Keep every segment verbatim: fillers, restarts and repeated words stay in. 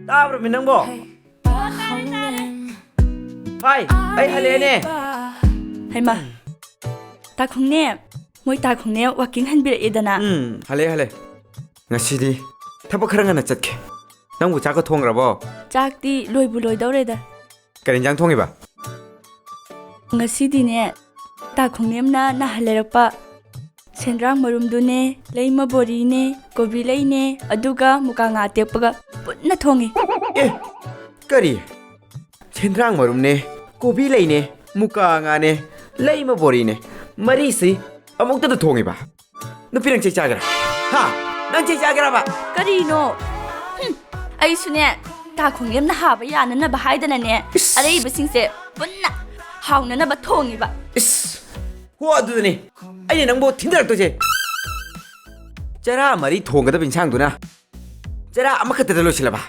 ꯇꯥꯕ꯭ꯔꯃꯤ ꯅꯪꯕꯣ? ꯍꯥꯏ, ꯑꯩ ꯍꯜꯂꯛꯑꯦꯅꯦ꯫ ꯍꯩꯃꯥ, ꯇꯥ ꯈꯣꯡꯅꯦꯝ, ꯃꯣꯏ ꯇꯥ ꯈꯣꯡꯅꯦꯝ ꯋꯥꯀꯤꯡ ꯍꯟꯕꯤꯔꯛꯑꯦꯗꯅ꯫ ꯎꯝ, ꯍꯜꯂꯛꯑꯦ, ꯍꯜꯂꯛꯑꯦ꯫ ꯉꯁꯤꯗꯤ ꯊꯕꯛ ꯈꯔ ꯉꯟꯅ ꯆꯠꯀꯦ꯫ ꯅꯪꯕꯨ ꯆꯥꯛꯀ ꯊꯣꯡꯈ꯭ꯔꯕꯣ? ꯆꯥꯛꯇꯤ ꯂꯣꯏꯕꯨ ꯂꯣꯏꯗꯧꯔꯦꯗ꯫ ꯀꯔꯤ ꯏꯟꯖꯥꯡ ꯊꯣꯡꯉꯤꯕ? ꯉꯁꯤꯗꯤꯅꯦ, ꯇꯥ ꯈꯣꯡꯅꯦꯝꯅ ꯅꯍꯥꯟ ꯂꯩꯔꯛꯄ ꯁꯦꯟꯗ꯭ꯔꯥꯡ ꯃꯔꯨꯝꯗꯨꯅꯦ, ꯂꯩꯃ ꯕꯣꯔꯤꯅꯦ, ꯀꯣꯕꯤ ꯂꯩꯅꯦ, ꯑꯗꯨꯒ ꯃꯨꯀꯥ ꯉꯥ ꯑꯇꯦꯛꯄꯒ ꯄꯨꯟꯅ ꯊꯣꯡꯉꯤ꯫ ꯑꯦ, ꯀꯔꯤ? ꯁꯦꯟꯗ꯭ꯔꯥꯡ ꯃꯔꯨꯝꯅꯦ, ꯀꯣꯕꯤ ꯂꯩꯅꯦ, ꯃꯨꯀꯥ ꯉꯥꯅꯦ, ꯂꯩꯃ ꯕꯣꯔꯤꯅꯦ, ꯃꯔꯤꯁꯤ ꯑꯃꯨꯛꯇꯗ ꯊꯣꯡꯉꯤꯕ? ꯅꯨꯄꯤ, ꯅꯪ ꯆꯩ ꯆꯥꯒꯦꯔꯥ? ꯍꯥ? ꯅꯪ ꯆꯩ ꯆꯥꯒꯦꯔꯕ? ꯀꯔꯤꯅꯣ? ꯍꯨꯝ, ꯑꯩꯁꯨꯅꯦ, ꯇꯥ ꯈꯣꯡꯅꯦꯝꯅ ꯍꯥꯕ ꯌꯥꯅꯅꯕ ꯍꯥꯏꯗꯅꯅꯦ, ꯏꯁ꯫ ꯑꯔꯩꯕꯁꯤꯡꯁꯦ ꯄꯨꯟꯅ ꯍꯥꯎꯅꯅꯕ ꯊꯣꯡꯉꯤꯕ꯫ ꯏꯁ! ꯍꯣ, ꯑꯗꯨꯗꯅꯤ ꯑꯩꯅ ꯅꯪꯕꯨ ꯊꯤꯟꯗꯔꯛꯇꯣꯏꯁꯦ꯫ ꯆꯔꯥ ꯃꯔꯤ ꯊꯣꯡꯒꯗꯕ ꯏꯟꯁꯥꯡꯗꯨꯅ ꯆꯔꯥ ꯑꯃꯈꯛꯇꯗ ꯂꯣꯏꯁꯤꯜꯂꯕ?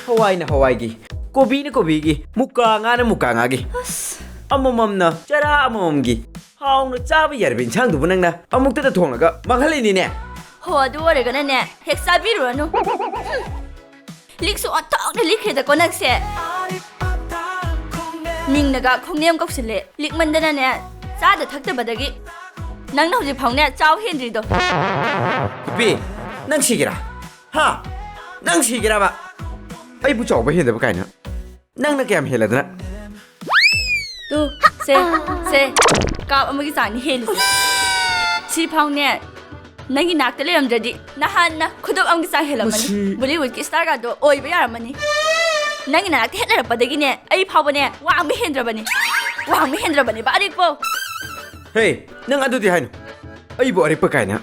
ꯍꯋꯥꯏꯅ ꯍꯋꯥꯏꯒꯤ, ꯀꯣꯕꯤꯅ ꯀꯣꯕꯤꯒꯤ, ꯃꯨꯀꯥ ꯉꯥꯅ ꯃꯨꯀꯥ ꯉꯥꯒꯤ, ꯑꯁ꯫ ꯑꯃꯃꯝꯅ ꯆꯔꯥ ꯑꯃꯃꯝꯒꯤ ꯍꯥꯎꯅ ꯆꯥꯕ ꯌꯥꯔꯕ ꯏꯟꯁꯥꯡꯗꯨꯕꯨ ꯅꯪꯅ ꯑꯃꯨꯛꯇꯗ ꯊꯣꯡꯂꯒ ꯃꯥꯡꯍꯜꯂꯤꯅꯤꯅꯦ꯫ ꯍꯣ, ꯑꯗꯨ ꯑꯣꯏꯔꯒꯅꯅꯦ, ꯍꯦꯛ ꯆꯥꯕꯤꯔꯨꯔꯅꯨ꯫ ꯍꯨꯝ꯫ ꯂꯤꯛꯁꯨ ꯑꯣꯟꯊꯣꯛꯅ ꯂꯤꯛꯈ꯭ꯔꯦꯗꯀꯣ ꯅꯪꯁꯦ꯫ ꯃꯤꯡꯅꯒ ꯈꯣꯡꯅꯦꯝ ꯀꯧꯁꯤꯜꯂꯦ꯫ ꯂꯤꯛꯃꯟꯗꯅꯅꯦ, ꯆꯥꯗ ꯊꯛꯇꯕꯗꯒꯤ ꯅꯪꯅ ꯍꯧꯖꯤꯛ ꯐꯥꯎꯅꯦ ꯆꯥꯎ ꯍꯦꯟꯗ꯭ꯔꯤꯗꯣ꯫ ꯅꯨꯄꯤ, ꯅꯪ ꯁꯤꯒꯦꯔꯥ? ꯍꯥ? ꯅꯪ ꯁꯤꯒꯦꯔꯕ? ꯑꯩꯕꯨ ꯆꯥꯎꯕ ꯍꯦꯟꯗꯕ ꯀꯥꯏꯅ꯫ ꯅꯪꯅ ꯀꯌꯥꯝ ꯍꯦꯜꯂꯗꯅ? ꯇꯨ, ꯁꯦ, ꯁꯦ, ꯀꯥꯞ ꯑꯃꯒꯤ ꯆꯥꯡꯅꯤ ꯍꯦꯜꯂꯤꯁꯦ꯫ ꯁꯤ ꯐꯥꯎꯅꯦ, ꯅꯪꯒꯤ ꯅꯥꯛꯇ ꯂꯩꯔꯝꯗ꯭ꯔꯗꯤ ꯅꯍꯥꯟꯅ ꯈꯨꯗꯣꯞ ꯑꯃꯒꯤ ꯆꯥꯡ ꯍꯦꯜꯂꯝꯃꯅꯤ꯫ ꯃꯁꯤ ꯕꯣꯂꯤꯋꯨꯗꯀꯤ ꯁ꯭ꯇꯥꯔꯒꯗꯣ ꯑꯣꯏꯕ ꯌꯥꯔꯝꯃꯅꯤ꯫ ꯅꯪꯒꯤ ꯅꯥꯛꯇ ꯍꯦꯛ ꯂꯩꯔꯛꯄꯗꯒꯤꯅꯦ, ꯑꯩ ꯐꯥꯎꯕꯅꯦ, ꯋꯥꯡꯕ ꯍꯦꯟꯗ꯭ꯔꯕꯅꯤ꯫ ꯋꯥꯡꯕ ꯍꯦꯟꯗ꯭ꯔꯕꯅꯦꯕ, ꯑꯔꯤꯛꯄꯧ꯫ ꯍꯦ, ꯅꯪ ꯑꯗꯨꯗꯤ ꯍꯥꯏꯅꯨ꯫ ꯑꯩꯕꯨ ꯑꯔꯤꯛꯄ ꯀꯥꯏꯅ꯫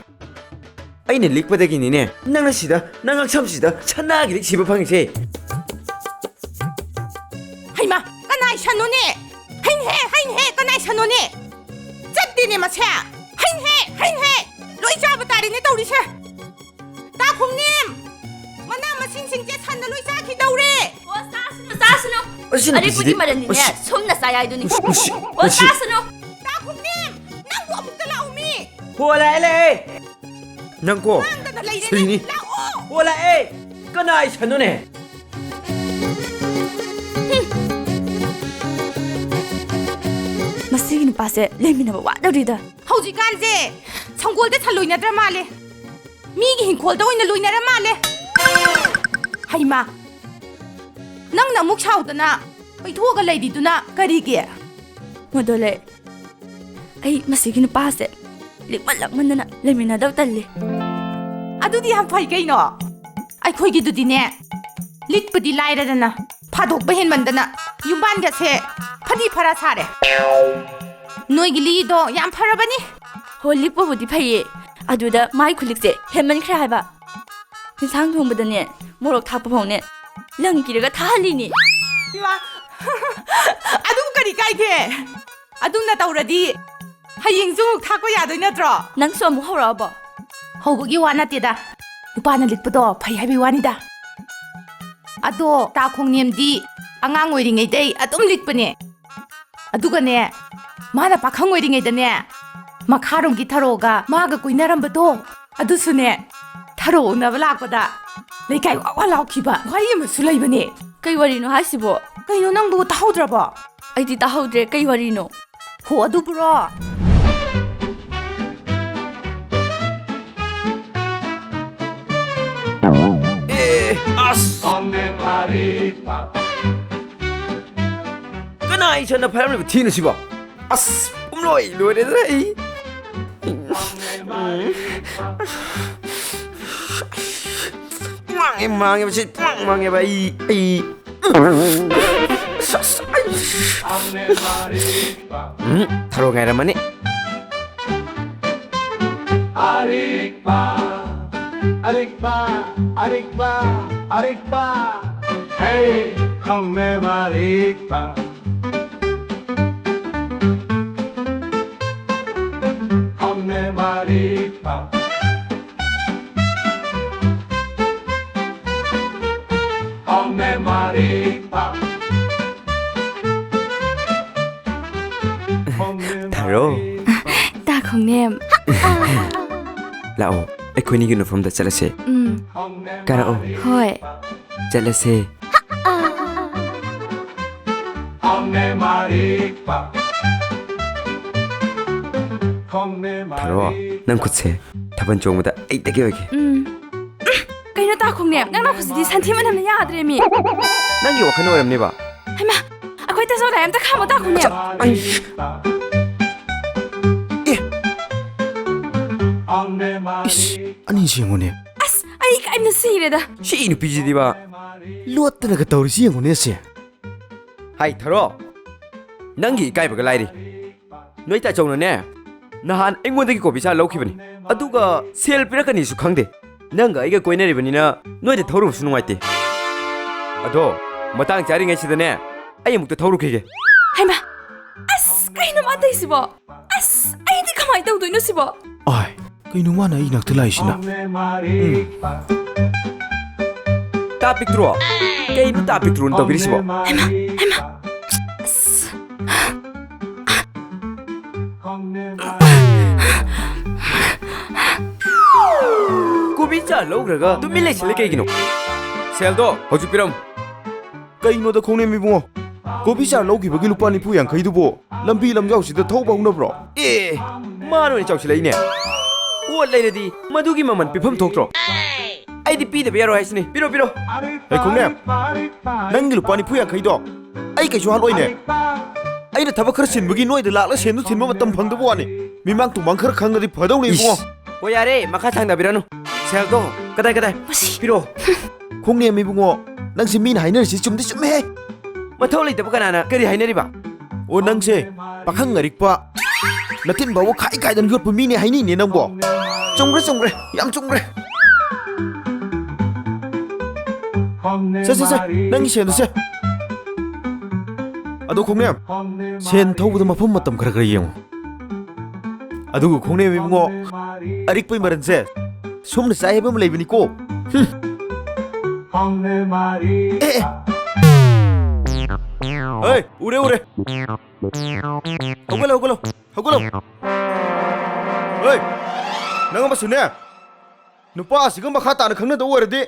ꯑꯩꯅ ꯂꯤꯛꯄꯗꯒꯤꯅꯤꯅꯦ, ꯅꯪꯅ ꯁꯤꯗ, ꯅꯪ ꯉꯛꯁꯝꯁꯤꯗ ꯁꯅꯥꯒꯤ ꯂꯤꯛ ꯁꯤꯕ ꯐꯪꯉꯤꯁꯦ꯫ ꯍꯩꯃꯥ, ꯀꯅꯥꯏ ꯁꯟꯅꯣꯅꯦ? ꯍꯩꯅꯦꯍꯦ, ꯍꯩꯅꯦꯍꯦ, ꯀꯅꯥꯏ ꯁꯟꯅꯣꯅꯦ? ꯆꯠꯇꯦꯅꯦ ꯃꯁꯦ꯫ ꯍꯩꯅꯦꯍꯦ, ꯍꯩꯅꯦꯍꯦ, ꯂꯣꯏ ꯆꯥꯕ ꯇꯥꯔꯦꯅꯦ ꯇꯧꯔꯤꯁꯦ꯫ ꯇꯥ ꯈꯣꯡꯅꯦꯝ, ꯃꯅꯥ ꯃꯁꯤꯡꯁꯤꯡꯁꯦ ꯁꯟꯅ ꯂꯣꯏ ꯆꯥꯈꯤꯗꯧꯔꯦ꯫ ꯑꯣ, ꯆꯥꯁꯅꯨ, ꯆꯥꯁꯅꯨ꯫ ꯑꯁꯤ ꯅꯨꯄꯤꯁꯤꯗꯤ, ꯑꯔꯤꯛꯄꯒꯤ ꯃꯔꯟꯅꯤꯅꯦ, ꯑꯁ꯫ ꯁꯨꯝꯅ ꯆꯥꯏ ꯍꯥꯏꯗꯨꯅꯤ꯫ ꯑꯁ, ꯑꯁꯤ, ꯑꯣ, ꯑꯁꯤ꯫ ꯆꯥꯁꯅꯨ꯫ ꯇꯥ ꯈꯣꯡꯅꯦꯝ, ꯅꯪꯕꯨ ꯑꯃꯨꯛꯇ ꯂꯥꯛꯑꯣꯃꯤ꯫ ꯍꯣ, ꯂꯥꯛꯑꯦ, ꯂꯥꯛꯑꯦ꯫ ꯅꯪꯀꯣ ꯉꯥꯡꯗꯅ ꯂꯩꯔꯦꯅꯦ꯫ ꯁꯤꯅꯤ꯫ ꯂꯥꯛꯑꯣ꯫ ꯍꯣ, ꯂꯥꯛꯑꯦ꯫ ꯀꯅꯥ ꯏꯁꯟꯅꯣꯅꯦ? ꯃꯁꯤꯒꯤ ꯅꯨꯄꯥꯁꯦ ꯂꯩꯃꯤꯟꯅꯕ ꯋꯥꯗꯧꯔꯤꯗ꯫ ꯍꯧꯖꯤꯛꯀꯥꯟꯁꯦ ꯁꯪꯒꯣꯜꯗ ꯁꯟ ꯂꯣꯏꯅꯗ꯭ꯔ ꯃꯥꯜꯂꯦ꯫ ꯃꯤꯒꯤ ꯍꯤꯡꯈꯣꯜꯗ ꯑꯣꯏꯅ ꯂꯣꯏꯅꯔ ꯃꯥꯜꯂꯦ꯫ ꯍꯩꯃꯥ, ꯅꯪꯅ ꯑꯃꯨꯛ ꯁꯥꯎꯗꯅ ꯄꯩꯊꯣꯛꯑꯒ ꯂꯩꯔꯤꯗꯨꯅ ꯀꯔꯤꯒꯤ? ꯃꯗꯣꯂꯦ, ꯑꯩ ꯃꯁꯤꯒꯤ ꯅꯨꯄꯥꯁꯦ ꯂꯤꯛꯃꯟ ꯂꯛꯃꯟꯗꯅ ꯂꯩꯃꯤꯟꯅꯗꯕ ꯇꯜꯂꯤ꯫ ꯑꯗꯨꯗꯤ ꯌꯥꯝ ꯐꯩ ꯀꯩꯅꯣ꯫ ꯑꯩꯈꯣꯏꯒꯤꯗꯨꯗꯤꯅꯦ, ꯂꯤꯛꯄꯗꯤ ꯂꯥꯏꯔꯗꯅ, ꯐꯥꯗꯣꯛꯄ ꯍꯦꯟꯃꯟꯗꯅ ꯌꯨꯝꯕꯥꯟꯒꯁꯦ ꯐꯗꯤ ꯐꯔꯥ ꯁꯥꯔꯦ꯫ ꯅꯣꯏꯒꯤ ꯂꯤꯗꯣ ꯌꯥꯝ ꯐꯔꯕꯅꯤ꯫ ꯍꯣ, ꯂꯤꯛꯄꯕꯨꯗꯤ ꯐꯩꯌꯦ, ꯑꯗꯨꯗ ꯃꯥꯏ ꯈꯨꯂꯤꯛꯁꯦ ꯍꯦꯟꯃꯟꯈ꯭ꯔꯦ ꯍꯥꯏꯕ꯫ ꯏꯟꯁꯥꯡ ꯊꯣꯡꯕꯗꯅꯦ, ꯃꯣꯔꯣꯛ ꯊꯥꯛꯄ ꯐꯥꯎꯅꯦ ꯂꯪ ꯀꯤꯔꯒ ꯊꯥꯍꯜꯂꯤꯅꯤ꯫ ꯏꯃꯥ! ꯑꯗꯨꯕꯨ ꯀꯔꯤ ꯀꯥꯏꯒꯦ? ꯑꯗꯨꯝꯅ ꯇꯧꯔꯗꯤ ꯍꯌꯦꯡꯁꯨ ꯑꯃꯨꯛ ꯊꯥꯛꯄ ꯌꯥꯗꯣꯏ ꯅꯠꯇ꯭ꯔꯣ? ꯅꯪꯁꯨ ꯑꯃꯨꯛ ꯍꯧꯔꯛꯑꯕꯣ? ꯍꯧꯕꯒꯤ ꯋꯥ ꯅꯠꯇꯦꯗ꯫ ꯅꯨꯄꯥꯅ ꯂꯤꯛꯄꯗꯣ ꯐꯩ ꯍꯥꯏꯕꯒꯤ ꯋꯥꯅꯤꯗ꯫ ꯑꯗꯣ ꯇꯥ ꯈꯣꯡꯅꯦꯝꯗꯤ ꯑꯉꯥꯡ ꯑꯣꯏꯔꯤꯉꯩꯗꯩ ꯑꯗꯨꯝ ꯂꯤꯛꯄꯅꯦ꯫ ꯑꯗꯨꯒꯅꯦ, ꯃꯥꯅ ꯄꯥꯈꯪ ꯑꯣꯏꯔꯤꯉꯩꯗꯅꯦ, ꯃꯈꯥꯔꯣꯝꯒꯤ ꯊꯔꯣꯒ ꯃꯥꯒ ꯀꯣꯏꯅꯔꯝꯕꯗꯣ, ꯑꯗꯨꯁꯨꯅꯦ, ꯊꯔꯣ ꯎꯅꯕ ꯂꯥꯛꯄꯗ ꯂꯩꯀꯥꯏ ꯋꯥ ꯋꯥ ꯂꯥꯎꯈꯤꯕ ꯋꯥꯔꯤ ꯑꯃꯁꯨ ꯂꯩꯕꯅꯦ꯫ ꯀꯩ ꯋꯥꯔꯤꯅꯣ ꯍꯥꯏꯁꯤꯕꯣ? ꯀꯩꯅꯣ, ꯅꯪꯕꯨ ꯇꯥꯍꯧꯗ꯭ꯔꯕꯣ? ꯑꯩꯗꯤ ꯇꯥꯍꯧꯗ꯭ꯔꯦ꯫ ꯀꯩ ꯋꯥꯔꯤꯅꯣ? ꯍꯣ, ꯑꯗꯨꯕꯨꯔꯣ? ꯑꯦ, ꯑꯁ! ꯀꯅꯥ ꯏꯁꯟꯅ ꯐꯥꯏꯔꯝꯂꯤꯕ ꯊꯤꯅ ꯁꯤꯕꯣ? ꯑꯁ, ꯄꯨꯝꯂꯣꯏ ꯂꯣꯏꯔꯦꯗ ꯑꯩ꯫ ꯃꯥꯡꯉꯦ, ꯃꯥꯡꯉꯦ, ꯃꯁꯤ ꯄꯨꯡꯃꯥꯡ ꯃꯥꯡꯉꯦꯕ ꯑꯩ, ꯑꯩ꯫ ꯑꯁ, ꯑꯁ, ꯑꯩ꯫ ꯎꯝ, ꯊꯔꯣ ꯉꯥꯏꯔꯝꯃꯅꯤ꯫ ꯑꯔꯤꯛꯄ, ꯑꯔꯤꯛꯄ, ꯑꯔꯤꯛꯄ, ꯑꯔꯤꯛꯄ꯫ ꯍꯦ, ꯈꯝꯃꯦ ꯃꯔꯤꯛꯄ꯫ ꯈꯝꯃꯦ ꯃꯔꯤꯛꯄ꯫ ꯈꯝꯃꯦ ꯃꯔꯤꯛꯄ꯫ ꯊꯔꯣ꯫ ꯇꯥ ꯈꯣꯡꯅꯦꯝ꯫ ꯂꯥꯛꯑꯣ, ꯑꯩꯈꯣꯏꯅꯤꯒꯤ ꯅꯣꯐꯝꯗ ꯆꯠꯂꯁꯦ꯫ ꯎꯝ꯫ ꯀꯥꯔꯛꯑꯣ꯫ ꯍꯣꯏ꯫ ꯆꯠꯂꯁꯦ꯫ ꯊꯔꯣ, ꯅꯪ ꯈꯨꯠꯁꯦ ꯊꯥꯕꯜ ꯆꯣꯡꯕꯗ ꯑꯩ ꯇꯦꯛꯀꯦ ꯑꯣꯏꯒꯦ꯫ ꯎꯝ꯫ ꯀꯩꯅꯣ ꯇꯥꯈꯣꯡꯅꯦ, ꯅꯪ ꯅꯈꯨꯠꯁꯤꯗꯤ ꯁꯟꯊꯤ ꯃꯅꯝꯅ ꯌꯥꯗ꯭ꯔꯦꯃꯤ꯫ ꯅꯪꯒꯤ ꯋꯥꯈꯜ ꯑꯣꯏꯔꯝꯅꯤꯕ꯫ ꯍꯩꯃꯥ, ꯑꯩꯈꯣꯏ ꯇꯥꯖꯧ ꯂꯥꯏ ꯑꯝꯇ ꯈꯥꯝꯃꯣ ꯇꯥꯈꯣꯡꯅꯦ꯫ ꯑꯩ꯫ ꯑꯦ꯫ ꯏꯁ, ꯑꯅꯤꯁꯤ ꯌꯦꯡꯉꯨꯅꯦ꯫ ꯑꯁ, ꯑꯩ ꯏꯀꯥꯏꯕꯅ ꯁꯤꯔꯦꯗ꯫ ꯁꯤ ꯅꯨꯄꯤꯁꯤꯗꯤꯕ꯫ ꯂꯣꯠꯇꯅꯒ ꯇꯧꯔꯤꯁꯤ ꯌꯦꯡꯉꯨꯅꯦ ꯁꯦ꯫ ꯍꯥꯏ ꯊꯔꯣ, ꯅꯪꯒꯤ ꯏꯀꯥꯏꯕꯒ ꯂꯥꯏꯔꯤ꯫ ꯅꯣꯏ ꯇꯥꯆꯧꯅꯅꯦ, ꯅꯍꯥꯟ ꯑꯩꯉꯣꯟꯗꯒꯤ ꯀꯣꯕꯤ ꯆꯥꯔ ꯂꯧꯈꯤꯕꯅꯤ꯫ ꯑꯗꯨꯒ ꯁꯦꯜ ꯄꯤꯔꯛꯀꯅꯤꯁꯨ ꯈꯪꯗꯦ꯫ ꯅꯪꯒ ꯑꯩꯒ ꯀꯣꯏꯅꯔꯤꯕꯅꯤꯅ ꯅꯣꯏꯗ ꯊꯧꯔꯨꯕꯁꯨ ꯅꯨꯡꯉꯥꯏꯇꯦ꯫ ꯑꯗꯣ ꯃꯇꯥꯡ ꯆꯥꯔꯤꯉꯩꯁꯤꯗꯅꯦ, ꯑꯩ ꯑꯃꯨꯛꯇ ꯊꯧꯔꯨꯈꯤꯒꯦ꯫ ꯍꯩꯃꯥ! ꯑꯁ, ꯀꯩꯅꯣ ꯃꯥ ꯇꯧꯏꯁꯤꯕꯣ? ꯑꯁ, ꯑꯩꯗꯤ ꯀꯃꯥꯏꯅ ꯇꯧꯗꯣꯏꯅꯣ ꯁꯤꯕꯣ? ꯑꯥꯏ, ꯀꯩꯅꯣ ꯃꯥꯅ ꯑꯩ ꯏꯅꯥꯛꯇ ꯂꯥꯛꯏꯁꯤꯅ? ꯎꯝ꯫ ꯇꯥ ꯄꯤꯛꯇ꯭ꯔꯣ? ꯀꯩꯅꯣ ꯇꯥ ꯄꯤꯛꯇ꯭ꯔꯣꯅ ꯇꯧꯕꯤꯔꯤꯁꯤꯕꯣ? ꯍꯩꯃꯥ, ꯍꯩꯃꯥ꯫ ꯑꯁ꯫ ꯀꯣꯕꯤ ꯆꯥꯔ ꯂꯧꯈ꯭ꯔꯒ ꯇꯨꯃꯤꯟ ꯂꯩꯁꯤꯜꯂꯦ ꯀꯩꯒꯤꯅꯣ? ꯁꯦꯜꯗꯣ ꯍꯧꯖꯤꯛ ꯄꯤꯔꯝꯃꯨ꯫ ꯀꯩꯅꯣꯗ ꯈꯣꯡꯅꯦꯝ ꯏꯕꯨꯡꯉꯣ? ꯀꯣꯕꯤ ꯆꯥꯔ ꯂꯧꯈꯤꯕꯒꯤ ꯂꯨꯄꯥ ꯅꯤꯐꯨ ꯌꯥꯡꯈꯩꯗꯨꯕꯨ ꯂꯝꯕꯤ ꯂꯝꯖꯥꯎꯁꯤꯗ ꯊꯧꯕ ꯍꯧꯅꯕ꯭ꯔꯣ? ꯑꯦ, ꯃꯥꯅ ꯑꯣꯏꯅ ꯆꯥꯎꯁꯤꯜꯂꯛꯏꯅꯦ꯫ ꯄꯣꯠ ꯂꯩꯔꯗꯤ ꯃꯗꯨꯒꯤ ꯃꯃꯜ ꯄꯤꯐꯝ ꯊꯣꯛꯇ꯭ꯔꯣ? ꯑꯩꯗꯤ ꯄꯤꯗꯕ ꯌꯥꯔꯣꯏ ꯍꯥꯏꯁꯤꯅꯤ꯫ ꯄꯤꯔꯣ, ꯄꯤꯔꯣ꯫ ꯍꯦ ꯈꯣꯡꯅꯦꯝ, ꯅꯪꯒꯤ ꯂꯨꯄꯥ ꯅꯤꯐꯨ ꯌꯥꯡꯈꯩꯗꯣ ꯑꯩ ꯀꯩꯁꯨ ꯍꯥꯠꯂꯣꯏꯅꯦ꯫ ꯑꯩꯅ ꯊꯕꯛ ꯈꯔ ꯆꯤꯟꯕꯒꯤ ꯅꯣꯏꯗ ꯂꯥꯛꯂ ꯁꯦꯟꯗꯨ ꯊꯤꯟꯕ ꯃꯇꯝ ꯐꯪꯗꯕ ꯋꯥꯅꯤ꯫ ꯃꯤꯃꯥꯡ ꯇꯨꯃꯥꯡ ꯈꯔ ꯈꯪꯉꯗꯤ ꯐꯗꯧꯅꯦ ꯏꯕꯨꯡꯉꯣ꯫ ꯏꯁ꯫ ꯍꯣ, ꯌꯥꯔꯦ, ꯃꯈꯥ ꯁꯥꯡꯗꯕꯤꯔꯅꯨ꯫ ꯁꯦꯜꯗꯣ ꯀꯗꯥꯏ, ꯀꯗꯥꯏ? ꯃꯁꯤ꯫ ꯄꯤꯔꯣ꯫ ꯈꯣꯡꯅꯦꯝ ꯏꯕꯨꯡꯉꯣ, ꯅꯪꯁꯦ ꯃꯤꯅ ꯍꯥꯏꯅꯔꯤꯁꯤ ꯆꯨꯝꯗꯤ ꯆꯨꯝꯃꯦꯍꯦ꯫ ꯃꯊꯧ ꯂꯩꯇꯕ ꯀꯅꯥꯅ ꯀꯔꯤ ꯍꯥꯏꯅꯔꯤꯕ? ꯑꯣ, ꯅꯪꯁꯦ ꯄꯥꯈꯪ ꯑꯔꯤꯛꯄ, ꯅꯇꯤꯟ ꯐꯥꯎꯕ ꯈꯥꯏ ꯈꯥꯏꯗꯅ ꯌꯣꯠꯄ ꯃꯤꯅꯦ ꯍꯥꯏꯅꯤꯡꯅꯦ ꯅꯪꯕꯣ꯫ ꯆꯨꯝꯈ꯭ꯔꯦ, ꯆꯨꯝꯈ꯭ꯔꯦ, ꯌꯥꯝ ꯆꯨꯝꯈ꯭ꯔꯦ꯫ ꯁꯦ, ꯁꯦ, ꯁꯦ, ꯅꯪꯒꯤ ꯁꯦꯟꯗꯣ ꯁꯦ꯫ ꯑꯗꯣ ꯈꯣꯡꯅꯦꯝ, ꯁꯦꯟ ꯊꯧꯕꯗ ꯃꯐꯝ ꯃꯇꯝ ꯈꯔ ꯈꯔ ꯌꯦꯡꯉꯨ꯫ ꯑꯗꯨꯒ ꯈꯣꯡꯅꯦꯝ ꯏꯕꯨꯡꯉꯣ, ꯑꯔꯤꯛꯄꯩ ꯃꯔꯟꯁꯦ ꯁꯨꯝꯅ ꯆꯥꯏ ꯍꯥꯏꯕ ꯑꯃ ꯂꯩꯕꯅꯤꯀꯣ꯫ ꯍꯨꯝ꯫ ꯑꯦ, ꯑꯦ꯫ ꯍꯩ, ꯎꯔꯦ, ꯎꯔꯦ꯫ ꯍꯧꯒꯠꯂꯣ, ꯍꯧꯒꯠꯂꯣ, ꯍꯧꯒꯠꯂꯣ꯫ ꯍꯩ, ꯅꯪ ꯑꯃꯁꯨꯅꯦ꯫ ꯅꯨꯄꯥꯁꯤꯒ ꯃꯈꯥ ꯇꯥꯅ ꯈꯪꯅꯗꯧ ꯑꯣꯏꯔꯗꯤ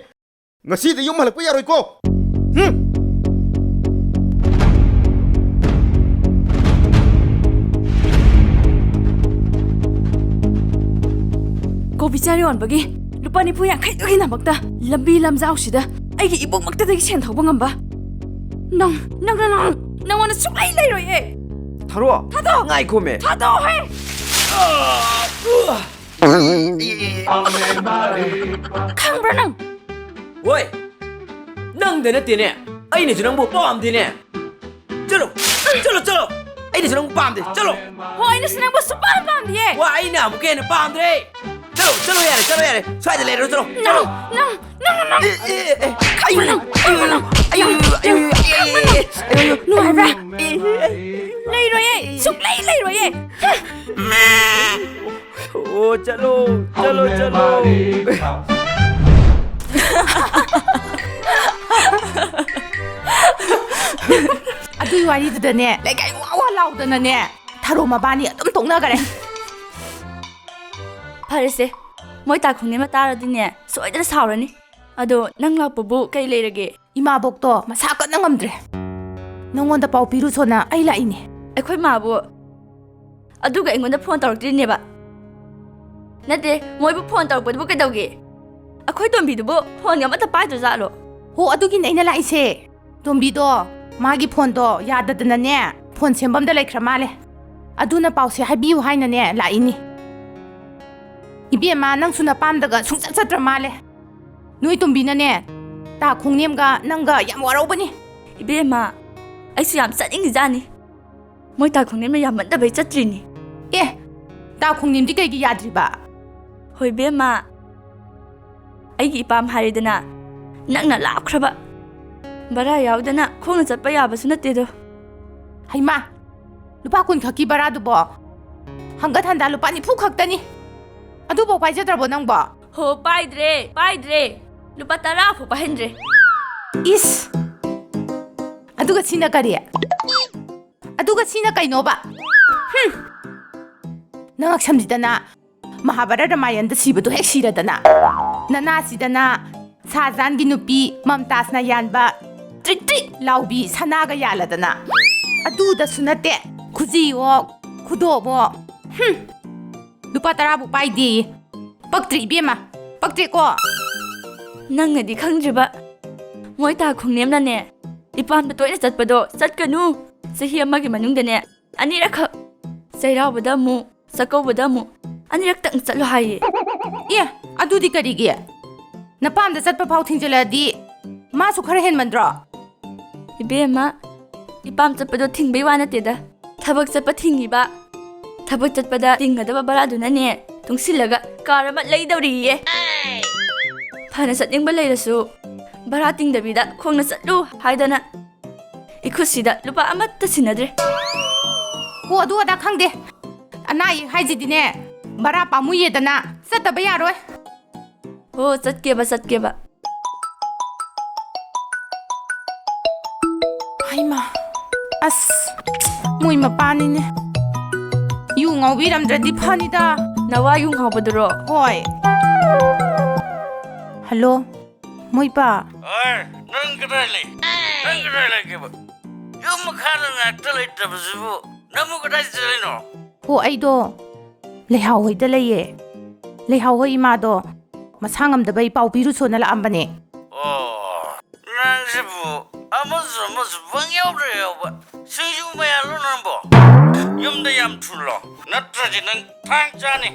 ꯉꯁꯤꯗꯤ ꯌꯨꯝ ꯍꯜꯂꯛꯄ ꯌꯥꯔꯣꯏꯀꯣ꯫ ꯍꯨꯝ! ꯀꯣꯕꯤ ꯆꯥꯔ ꯌꯣꯟꯕꯒꯤ ꯂꯨꯄꯥ ꯅꯤꯐꯨ ꯌꯥꯡꯈꯩꯗꯨꯒꯤꯗꯃꯛꯇ ꯂꯝꯕꯤ ꯂꯝꯖꯥꯎꯁꯤꯗ ꯑꯩꯒꯤ ꯏꯕꯨꯡꯃꯛꯇꯗꯒꯤ ꯁꯦꯟ ꯊꯧꯕ ꯉꯝꯕ ꯅꯪ, ꯅꯪ, ꯅꯪ, ꯅꯪ, ꯅꯪꯉꯣꯟꯗ ꯁꯨꯡꯂꯩ ꯂꯩꯔꯣꯏꯌꯦ꯫ ꯊꯥꯔꯣ꯫ ꯊꯥꯗꯣ꯫ ꯉꯥꯏꯈꯣꯃꯦ꯫ ꯊꯥꯗꯣꯛꯑꯣꯍꯦ꯫ ꯈꯪꯕ꯭ꯔꯥ ꯅꯪ? ꯍꯣꯏ, ꯅꯪꯗ ꯅꯠꯇꯦꯅꯦ, ꯑꯩꯅꯁꯨ ꯅꯪꯕꯨ ꯄꯥꯝꯗꯦꯅꯦ꯫ ꯆꯠꯂꯣ, ꯆꯠꯂꯣ, ꯆꯠꯂꯣ꯫ ꯑꯩꯅꯁꯨ ꯅꯪꯕꯨ ꯄꯥꯝꯗꯦ꯫ ꯆꯠꯂꯣ꯫ ꯍꯣꯏ, ꯑꯩꯅꯁꯨ ꯅꯪꯕꯨ ꯁꯨꯡꯄꯥꯝ ꯄꯥꯝꯗꯤꯌꯦ꯫ ꯋꯥ, ꯑꯩꯅ ꯑꯃꯨꯛꯀ ꯍꯦꯟꯅ ꯄꯥꯝꯗ꯭ꯔꯦ꯫ ꯆꯠꯂꯣ, ꯆꯠꯂꯣ ꯌꯥꯔꯦ, ꯆꯠꯂꯣ ꯌꯥꯔꯦ꯫ ꯁ꯭ꯋꯥꯏꯗ ꯂꯩꯔꯣ, ꯆꯠꯂꯣ꯫ ꯆꯠꯂꯣ꯫ ꯅꯪ, ꯅꯪ, ꯅꯪ, ꯅꯪ꯫ ꯑꯦ, ꯑꯦ, ꯑꯦ꯫ ꯑꯌꯨ, ꯑꯌꯨ, ꯑꯌꯨ, ꯑꯌꯨ, ꯑꯌꯨ, ꯑꯌꯨ, ꯑꯌꯨ, ꯑꯌꯨ, ꯑꯌꯨ꯫ ꯅꯨꯡꯉꯥꯏꯕ꯭ꯔꯥ? ꯑꯦ, ꯑꯦ, ꯑꯦ꯫ ꯂꯩꯔꯣꯏꯌꯦ, ꯁꯨꯡꯂꯩ ꯂꯩꯔꯣꯏꯌꯦ꯫ ꯑꯣ, ꯆꯠꯂꯣ, ꯆꯠꯂꯣ, ꯆꯠꯂꯣ꯫ ꯑꯗꯨꯒꯤ ꯋꯥꯔꯤꯗꯨꯗꯅꯦ, ꯂꯩꯀꯥꯏ ꯋꯥ ꯋꯥ ꯂꯥꯎꯗꯅꯅꯦ, ꯊꯔꯣ ꯃꯕꯥꯅꯤ ꯑꯗꯨꯝ ꯇꯣꯛꯅꯈꯔꯦ꯫ ꯐꯔꯦꯁꯦ, ꯃꯣꯏ ꯇꯥ ꯈꯣꯡꯅꯦꯝꯅ ꯇꯥꯔꯗꯤꯅꯦ, ꯁꯣꯏꯗꯅ ꯁꯥꯎꯔꯅꯤ꯫ ꯑꯗꯣ ꯅꯪ ꯂꯥꯛꯄꯕꯨ ꯀꯩ ꯂꯩꯔꯒꯦ? ꯏꯃꯥꯕꯣꯛꯇꯣ ꯃꯁꯥ ꯀꯟꯅ ꯉꯝꯗ꯭ꯔꯦ꯫ ꯅꯪꯉꯣꯟꯗ ꯄꯥꯎ ꯄꯤꯔꯨꯁꯣꯅ ꯑꯩ ꯂꯥꯛꯏꯅꯦ꯫ ꯑꯩꯈꯣꯏ ꯃꯥꯕꯨ ꯑꯗꯨꯒ ꯑꯩꯉꯣꯟꯗ ꯐꯣꯟ ꯇꯧꯔꯛꯇ꯭ꯔꯤꯅꯦꯕ? ꯅꯠꯇꯦ, ꯃꯣꯏꯕꯨ ꯐꯣꯟ ꯇꯧꯔꯛꯄꯗꯨꯕꯨ ꯀꯩꯗꯧꯒꯦ? ꯑꯩꯈꯣꯏ ꯇꯣꯝꯕꯤꯗꯨꯕꯨ ꯐꯣꯟꯒ ꯑꯃꯠꯇ ꯄꯥꯏꯗ꯭ꯔꯖꯥꯠꯂꯣ? ꯍꯣ, ꯑꯗꯨꯒꯤꯅꯦ ꯑꯩꯅ ꯂꯥꯛꯏꯁꯦ꯫ ꯇꯣꯝꯕꯤꯗꯣ ꯃꯥꯒꯤ ꯐꯣꯟꯗꯣ ꯌꯥꯗꯗꯅꯅꯦ, ꯐꯣꯟ ꯁꯦꯝꯐꯝꯗ ꯂꯩꯈ꯭ꯔ ꯃꯥꯜꯂꯦ꯫ ꯑꯗꯨꯅ ꯄꯥꯎꯁꯦ ꯍꯥꯏꯕꯤꯌꯨ ꯍꯥꯏꯅꯅꯦ ꯂꯥꯛꯏꯅꯤ꯫ ꯏꯕꯦꯝꯃ, ꯅꯪꯁꯨ ꯅꯄꯥꯝꯗꯒ ꯁꯨꯡꯆꯠ ꯆꯠꯇ꯭ꯔ ꯃꯥꯜꯂꯦ꯫ ꯅꯣꯏ ꯇꯣꯝꯕꯤꯅꯅꯦ, ꯇꯥ ꯈꯣꯡꯅꯦꯝꯒ ꯅꯪꯒ ꯌꯥꯝ ꯋꯥꯔꯧꯕꯅꯤ꯫ ꯏꯕꯦꯝꯃ, ꯑꯩꯁꯨ ꯌꯥꯝ ꯆꯠꯅꯤꯡꯉꯤꯖꯥꯠꯅꯤ꯫ ꯃꯣꯏ ꯇꯥ ꯈꯣꯡꯅꯦꯝꯅ ꯌꯥꯝꯃꯟꯗꯕꯩ ꯆꯠꯇ꯭ꯔꯤꯅꯤ꯫ ꯑꯦ, ꯇꯥ ꯈꯣꯡꯅꯦꯝꯗꯤ ꯀꯩꯒꯤ ꯌꯥꯗ꯭ꯔꯤꯕ? ꯍꯣꯏ ꯏꯕꯦꯝꯃ, ꯑꯩꯒꯤ ꯏꯄꯥꯝ ꯍꯥꯏꯔꯦꯗꯅ, ꯅꯛꯅ ꯂꯥꯞꯈ꯭ꯔꯕ, ꯚꯔꯥ ꯌꯥꯎꯗꯅ ꯈꯣꯡꯅ ꯆꯠꯄ ꯌꯥꯕꯁꯨ ꯅꯠꯇꯦꯗꯣ꯫ ꯍꯩꯃꯥ, ꯂꯨꯄꯥ ꯀꯨꯟ ꯈꯛꯀꯤ ꯚꯔꯥꯗꯨꯕꯣ? ꯍꯪꯒꯠ ꯍꯟꯗꯥ ꯂꯨꯄꯥ ꯅꯤꯐꯨ ꯈꯛꯇꯅꯤ꯫ ꯑꯗꯨꯐꯥꯎ ꯄꯥꯏꯖꯗ꯭ꯔꯕꯣ ꯅꯪꯕꯣ? ꯍꯣ, ꯄꯥꯏꯗ꯭ꯔꯦ, ꯄꯥꯏꯗ꯭ꯔꯦ꯫ ꯂꯨꯄꯥ ꯇꯔꯥ ꯐꯥꯎ ꯄꯥꯏꯍꯟꯗ꯭ꯔꯦ꯫ ꯏꯁ! ꯑꯗꯨꯒ ꯁꯤꯅ ꯀꯔꯤ? ꯑꯗꯨꯒ ꯁꯤꯅ ꯀꯩꯅꯣꯕ? ꯍꯨꯝ! ꯅꯪ ꯉꯛꯁꯝꯁꯤꯗꯅ ꯃꯍꯥꯚꯥꯔꯠ ꯔꯥꯃꯥꯌꯟꯗ ꯁꯤꯕꯗꯣ ꯍꯦꯛ ꯁꯤꯔꯗꯅ, ꯅꯅꯥꯁꯤꯗꯅ ꯁꯥꯍꯖꯥꯟꯒꯤ ꯅꯨꯄꯤ ꯃꯝꯇꯥꯖꯅ ꯌꯥꯟꯕ ꯇ꯭ꯔꯤꯛ ꯇ꯭ꯔꯤꯛ ꯂꯥꯎꯕꯤ ꯁꯅꯥꯒ ꯌꯥꯜꯂꯗꯅ, ꯑꯗꯨꯗꯁꯨ ꯅꯠꯇꯦ, ꯈꯨꯖꯤꯋꯣ ꯈꯨꯗꯣꯞꯋꯣ, ꯍꯨꯝ, ꯂꯨꯄꯥ ꯇꯔꯥꯕꯨ ꯄꯥꯏꯗꯦꯌꯦ꯫ ꯄꯛꯇ꯭ꯔꯦ ꯏꯕꯦꯝꯃ, ꯄꯛꯇ꯭ꯔꯦꯀꯣ꯫ ꯅꯪꯅꯗꯤ ꯈꯪꯗ꯭ꯔꯤꯕ, ꯃꯣꯏ ꯇꯥ ꯈꯣꯡꯅꯦꯝꯅꯅꯦ, ꯏꯄꯥꯝꯗ ꯇꯣꯏꯅ ꯆꯠꯄꯗꯣ ꯆꯠꯀꯅꯨ, ꯆꯍꯤ ꯑꯃꯒꯤ ꯃꯅꯨꯡꯗꯅꯦ ꯑꯅꯤꯔꯛꯈꯛ, ꯆꯩꯔꯥꯎꯕꯗ ꯑꯃꯨꯛ, ꯆꯥꯛꯀꯧꯕꯗ ꯑꯃꯨꯛ, ꯑꯅꯤꯔꯛꯇꯪ ꯆꯠꯂꯣ ꯍꯥꯏꯌꯦ꯫ ꯑꯦ, ꯑꯗꯨꯗꯤ ꯀꯔꯤꯒꯤ? ꯅꯄꯥꯝꯗ ꯆꯠꯄ ꯐꯥꯎ ꯊꯤꯡꯖꯤꯜꯂꯛꯑꯗꯤ ꯃꯥꯁꯨ ꯈꯔ ꯍꯦꯟꯃꯟꯗ꯭ꯔꯣ? ꯏꯕꯦꯝꯃ, ꯏꯄꯥꯝ ꯆꯠꯄꯗꯣ ꯊꯤꯡꯕꯩ ꯋꯥ ꯅꯠꯇꯦꯗ, ꯊꯕꯛ ꯆꯠꯄ ꯊꯤꯡꯉꯤꯕ꯫ ꯊꯕꯛ ꯆꯠꯄꯗ ꯇꯤꯡꯒꯗꯕ ꯚꯔꯥꯗꯨꯅꯅꯦ ꯇꯨꯡꯁꯤꯜꯂꯒ ꯀꯥꯔ ꯑꯃ ꯂꯩꯗꯧꯔꯤꯌꯦ꯫ ꯐꯅ ꯆꯠꯅꯤꯡꯕ ꯂꯩꯔꯁꯨ ꯚꯔꯥ ꯇꯤꯡꯗꯕꯤꯗ ꯈꯣꯡꯅ ꯆꯠꯂꯨ ꯍꯥꯏꯗꯅ ꯏꯈꯨꯠꯁꯤꯗ ꯂꯨꯄꯥ ꯑꯃꯠꯇ ꯁꯤꯟꯅꯗ꯭ꯔꯦ꯫ ꯍꯣ, ꯑꯗꯨ ꯑꯗꯥ ꯈꯪꯗꯦ꯫ ꯑꯅꯥ ꯑꯌꯦꯛ ꯍꯥꯏꯁꯤꯗꯤꯅꯦ, ꯚꯔꯥ ꯄꯥꯝꯃꯨꯏꯌꯦꯗꯅ ꯆꯠꯇꯕ ꯌꯥꯔꯣꯏ꯫ ꯍꯣ, ꯆꯠꯀꯦꯕ, ꯆꯠꯀꯦꯕ꯫ ꯍꯩꯃꯥ, ꯑꯁ, ꯃꯣꯏ ꯃꯄꯥꯅꯤꯅꯦ꯫ ꯌꯨ ꯉꯥꯎꯕꯤꯔꯝꯗ꯭ꯔꯗꯤ ꯐꯅꯤꯗ꯫ ꯅꯋꯥ ꯌꯨ ꯉꯥꯎꯕꯗꯨꯔꯣ? ꯍꯣꯏ꯫ ꯍꯜꯂꯣ, ꯃꯣꯏꯄꯥ꯫ ꯑꯣꯏ, ꯅꯪ ꯀꯗꯥꯏ ꯂꯩ? ꯅꯪ ꯀꯗꯥꯏ ꯂꯩꯒꯦꯕ? ꯌꯨꯝ ꯃꯈꯥꯗ ꯉꯥꯛꯇ ꯂꯩꯇꯕꯁꯤꯕꯨ ꯅꯪꯕꯨ ꯀꯗꯥꯏ ꯆꯠꯂꯤꯅꯣ? ꯍꯣ, ꯑꯩꯗꯣ ꯂꯩꯍꯥꯎ ꯍꯣꯏꯗ ꯂꯩꯌꯦ꯫ ꯂꯩꯍꯥꯎ ꯍꯣꯏ ꯏꯃꯥꯗꯣ ꯃꯁꯥ ꯉꯝꯗꯕꯩ ꯄꯥꯎ ꯄꯤꯔꯨꯁꯣꯅ ꯂꯥꯛꯑꯝꯕꯅꯦ꯫ ꯑꯣ, ꯅꯪꯁꯤꯕꯨ ꯑꯃꯁꯨ ꯑꯃꯁꯨ ꯄꯪꯌꯥꯎꯗ ꯌꯥꯎꯕ, ꯁꯤꯡꯖꯨ ꯃꯌꯥꯜꯂꯣ ꯅꯪꯕꯣ? ꯌꯨꯝꯗ ꯌꯥꯝ ꯊꯨꯅ ꯂꯥꯛꯑꯣ, ꯅꯠꯇ꯭ꯔꯗꯤ ꯅꯪ ꯊꯥꯡ ꯆꯥꯅꯤ꯫